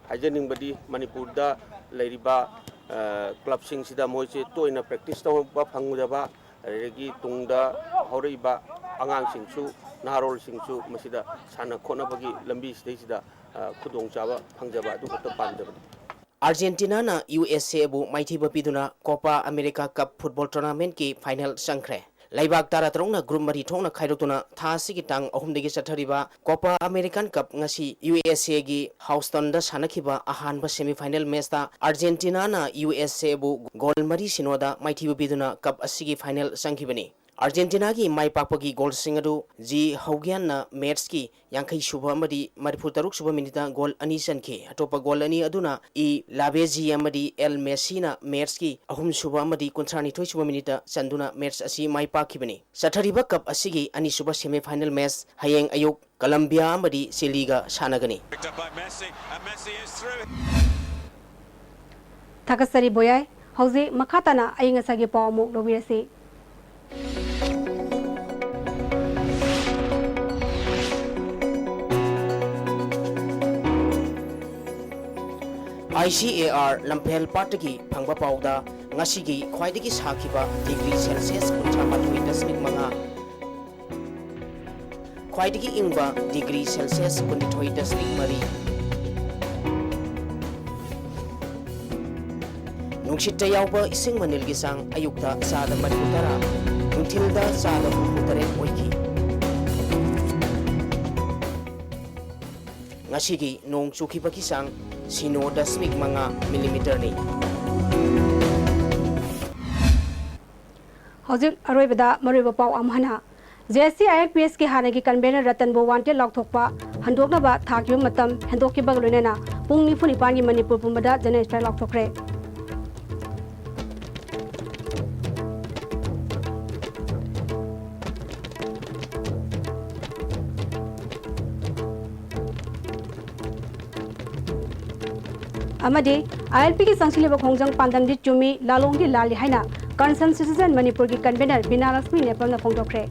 ꯍꯥꯏꯖꯅꯤꯡꯕꯗꯤ ꯃꯅꯤꯄꯨꯔꯗ ꯂꯩꯔꯤꯕ, ꯑ, ꯀ꯭ꯂꯕꯁꯤꯡꯁꯤꯗ ꯃꯣꯏꯁꯦ ꯇꯣꯏꯅ ꯄ꯭ꯔꯦꯛꯇꯤꯁ ꯇꯧꯕ ꯐꯪꯗꯕ, ꯑꯗꯨꯗꯒꯤ ꯇꯨꯡꯗ ꯍꯧꯔꯛꯏꯕ ꯑꯉꯥꯡꯁꯤꯡꯁꯨ, ꯅꯍꯥꯔꯣꯜꯁꯤꯡꯁꯨ ꯃꯁꯤꯗ ꯁꯥꯟꯅ ꯈꯣꯠꯅꯕꯒꯤ ꯂꯝꯕꯤꯁꯤꯗꯩꯁꯤꯗ, ꯑ, ꯈꯨꯗꯣꯡꯆꯥꯕ ꯐꯪꯖꯕ ꯑꯗꯨ ꯈꯛꯇ ꯄꯥꯝꯖꯕꯅꯤ꯫ ꯑꯥꯔꯖꯦꯟꯇꯤꯅꯥꯅ ꯌꯨ ꯑꯦꯁ ꯑꯦꯕꯨ ꯃꯥꯏꯊꯤꯕ ꯄꯤꯗꯨꯅ ꯀꯣꯄꯥ ꯑꯃꯦꯔꯤꯀꯥ ꯀꯞ ꯐꯨꯠꯕꯣꯜ ꯇꯣꯔꯅꯥꯃꯦꯟꯠꯀꯤ ꯐꯥꯏꯅꯦꯜ ꯆꯪꯈ꯭ꯔꯦ꯫ ꯂꯩꯕꯥꯛ ꯇꯔꯥꯇꯔꯨꯛꯅ ꯒ꯭ꯔꯨꯞ ꯃꯔꯤ ꯊꯣꯛꯅ ꯈꯥꯏꯗꯣꯛꯇꯨꯅ ꯊꯥ ꯑꯁꯤꯒꯤ ꯇꯥꯡ ꯑꯍꯨꯝꯗꯒꯤ ꯆꯠꯊꯔꯤꯕ ꯀꯣꯄꯥ ꯑꯃꯦꯔꯤꯀꯥꯟ ꯀꯞ ꯉꯁꯤ ꯌꯨ ꯑꯦꯁ ꯑꯦꯒꯤ ꯍꯥꯎꯁꯇꯟꯗ ꯁꯥꯟꯅꯈꯤꯕ ꯑꯍꯥꯟꯕ ꯁꯦꯃꯤꯐꯥꯏꯅꯦꯜ ꯃꯦꯆꯇ ꯑꯥꯔꯖꯦꯟꯇꯤꯅꯥꯅ ꯌꯨ ꯑꯦꯁ ꯑꯦꯕꯨ ꯒꯣꯜ ꯃꯔꯤ ꯁꯤꯅꯣꯗ ꯃꯥꯏꯊꯤꯕ ꯄꯤꯗꯨꯅ ꯀꯞ ꯑꯁꯤꯒꯤ ꯐꯥꯏꯅꯦꯜ ꯆꯪꯈꯤꯕꯅꯤ꯫ ꯑꯥꯔꯖꯦꯟꯇꯤꯅꯥꯒꯤ ꯃꯥꯏ ꯄꯥꯛꯄꯒꯤ ꯒꯣꯜꯁꯤꯡ ꯑꯗꯨ ꯖꯤ ꯍꯧꯒꯤꯌꯥꯟꯅ ꯃꯦꯆꯀꯤ ꯌꯥꯡꯈꯩ ꯁꯨꯕ ꯑꯃꯗꯤ ꯃꯔꯤꯐꯨ ꯇꯔꯨꯛ ꯁꯨꯕ ꯃꯤꯅꯤꯠꯇ ꯒꯣꯜ ꯑꯅꯤ ꯆꯟꯈꯤ꯫ ꯑꯇꯣꯞꯄ ꯒꯣꯜ ꯑꯅꯤ ꯑꯗꯨꯅ ꯏ ꯂꯥꯕꯦꯖꯤ ꯑꯃꯗꯤ ꯑꯦꯜ ꯃꯦꯁꯤꯅ ꯃꯦꯆꯀꯤ ꯑꯍꯨꯝ ꯁꯨꯕ ꯑꯃꯗꯤ ꯀꯨꯟꯊ꯭ꯔꯥ ꯅꯤꯊꯣꯏ ꯁꯨꯕ ꯃꯤꯅꯤꯠꯇ ꯆꯟꯗꯨꯅ ꯃꯦꯆ ꯑꯁꯤ ꯃꯥꯏ ꯄꯥꯛꯈꯤꯕꯅꯤ꯫ ꯆꯠꯊꯔꯤꯕ ꯀꯞ ꯑꯁꯤꯒꯤ ꯑꯅꯤꯁꯨꯕ ꯁꯦꯃꯤꯐꯥꯏꯅꯦꯜ ꯃꯦꯆ ꯍꯌꯦꯡ ꯑꯌꯨꯛ ꯀꯂꯝꯕꯤꯌꯥ ꯑꯃꯗꯤ ꯆꯤꯂꯤꯒ ꯁꯥꯟꯅꯒꯅꯤ꯫ Picked up by Messi, and Messi is through. ꯊꯥꯒꯠꯆꯔꯤ ꯕꯣꯌꯥꯏ꯫ ꯍꯧꯖꯤꯛ ꯃꯈꯥ ꯇꯥꯅ ꯑꯏꯪ ꯑꯁꯥꯒꯤ ꯄꯥꯎ ꯑꯃꯨꯛ ꯂꯧꯕꯤꯔꯁꯤ꯫ ꯑꯥꯏ ꯁꯤ ꯑꯦ ꯑꯥꯔ ꯂꯝꯐꯦꯜ ꯄꯥꯠꯇꯒꯤ ꯐꯪꯕ ꯄꯥꯎꯗ ꯉꯁꯤꯒꯤ ꯈ꯭ꯋꯥꯏꯗꯒꯤ ꯁꯥꯈꯤꯕ ꯗꯤꯒ꯭ꯔꯤ ꯁꯦꯜꯁꯤꯌꯁ ꯀꯨꯟꯊ꯭ꯔꯥ ꯃꯥꯊꯣꯏ ꯗꯁꯃꯤꯛ ꯃꯉꯥ, ꯈ꯭ꯋꯥꯏꯗꯒꯤ ꯏꯪꯕ ꯗꯤꯒ꯭ꯔꯤ ꯁꯦꯜꯁꯤꯌꯁ ꯀꯨꯟꯅꯤꯊꯣꯏ ꯗꯁꯃꯤꯛ ꯃꯔꯤ꯫ ꯅꯨꯡꯁꯤꯠꯇ ꯌꯥꯎꯕ ꯏꯁꯤꯡ ꯃꯅꯤꯜꯒꯤ ꯆꯥꯡ ꯑꯌꯨꯛꯇ ꯆꯥꯗ ꯃꯔꯤꯐꯨ ꯇꯔꯥ, ꯅꯨꯡꯊꯤꯜꯗ ꯆꯥꯗ ꯍꯨꯝꯐꯨ ꯇꯔꯦꯠ ꯑꯣꯏꯈꯤ꯫ ꯉꯁꯤꯒꯤ ꯅꯣꯡ ꯆꯨꯈꯤꯕꯒꯤ ꯆꯥꯡ ꯁꯤꯅꯣ ꯗꯁꯃꯤꯛ ꯃꯉꯥ ꯃꯤꯂꯤꯃꯤꯇꯔꯅꯤ꯫ ꯍꯧꯖꯤꯛ ꯑꯔꯣꯏꯕꯗ ꯃꯔꯨꯑꯣꯏꯕ ꯄꯥꯎ ꯑꯃꯨꯛ ꯍꯟꯅ꯫ ꯖꯦ ꯑꯦꯁ ꯁꯤ ꯑꯥꯏ ꯑꯦꯟ ꯄꯤ ꯑꯦꯁꯀꯤ ꯍꯥꯟꯅꯒꯤ ꯀꯟꯚꯦꯅꯔ ꯔꯇꯟꯕꯨ ꯋꯥꯟꯇꯦꯗ ꯂꯥꯎꯊꯣꯛꯄ ꯍꯟꯗꯣꯛꯅꯕ ꯊꯥꯈꯤꯕ ꯃꯇꯝ ꯍꯦꯟꯗꯣꯛꯈꯤꯕꯒ ꯂꯣꯏꯅꯅ ꯄꯨꯡ ꯅꯤꯐꯨ ꯅꯤꯄꯥꯟꯒꯤ ꯃꯅꯤꯄꯨꯔ ꯄꯨꯝꯕꯗ ꯖꯦꯅꯔꯦꯜ ꯁ꯭ꯇ꯭ꯔꯥꯏꯛ ꯂꯥꯎꯊꯣꯛꯈ꯭ꯔꯦ꯫ ꯑꯃꯗꯤ ꯑꯥꯏ ꯑꯦꯜ ꯄꯤꯒꯤ ꯆꯪꯁꯤꯜꯂꯤꯕ ꯈꯣꯡꯖꯪ ꯄꯥꯟꯗꯝꯗꯤ ꯆꯨꯝꯃꯤ, ꯂꯥꯂꯣꯡꯗꯤ ꯂꯥꯜꯂꯤ ꯍꯥꯏꯅ Concerned Citizen ꯃꯅꯤꯄꯨꯔꯒꯤ convener ꯕꯤꯅꯥ ꯂꯛꯁꯃꯤ ꯅꯦꯄꯜꯅ ꯐꯣꯡꯗꯣꯛꯈ꯭ꯔꯦ꯫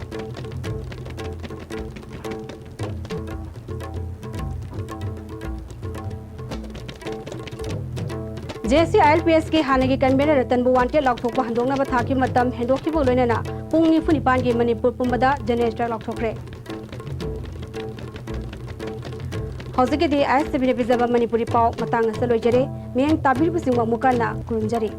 J S C I L P ꯑꯦꯁꯀꯤ ꯍꯥꯟꯅꯒꯤ convener ꯔꯇꯟꯕꯨ wanted ꯂꯥꯎꯊꯣꯛꯄ ꯍꯟꯗꯣꯛꯅꯕ ꯊꯥꯈꯤꯕ ꯃꯇꯝ ꯍꯦꯟꯗꯣꯛꯈꯤꯕꯒ ꯂꯣꯏꯅꯅ ꯄꯨꯡ ꯅꯤꯐꯨ ꯅꯤꯄꯥꯟꯒꯤ ꯃꯅꯤꯄꯨꯔ ꯄꯨꯝꯕꯗ general strike ꯂꯥꯎꯊꯣꯛꯈ꯭ꯔꯦ꯫ ꯍꯧꯖꯤꯛꯀꯤꯗꯤ ꯑꯥꯏ ꯑꯦꯁ ꯇꯤ ꯚꯤꯅ ꯄꯤꯖꯕ ꯃꯅꯤꯄꯨꯔꯤ ꯄꯥꯎ ꯃꯇꯥꯡ ꯑꯁꯤꯗ ꯂꯣꯏꯖꯔꯦ꯫ ꯃꯤꯠꯌꯦꯡ ꯇꯥꯕꯤꯔꯤꯕꯁꯤꯡꯕꯨ ꯑꯃꯨꯛ ꯍꯟꯅ ꯈꯨꯔꯨꯝꯖꯔꯤ꯫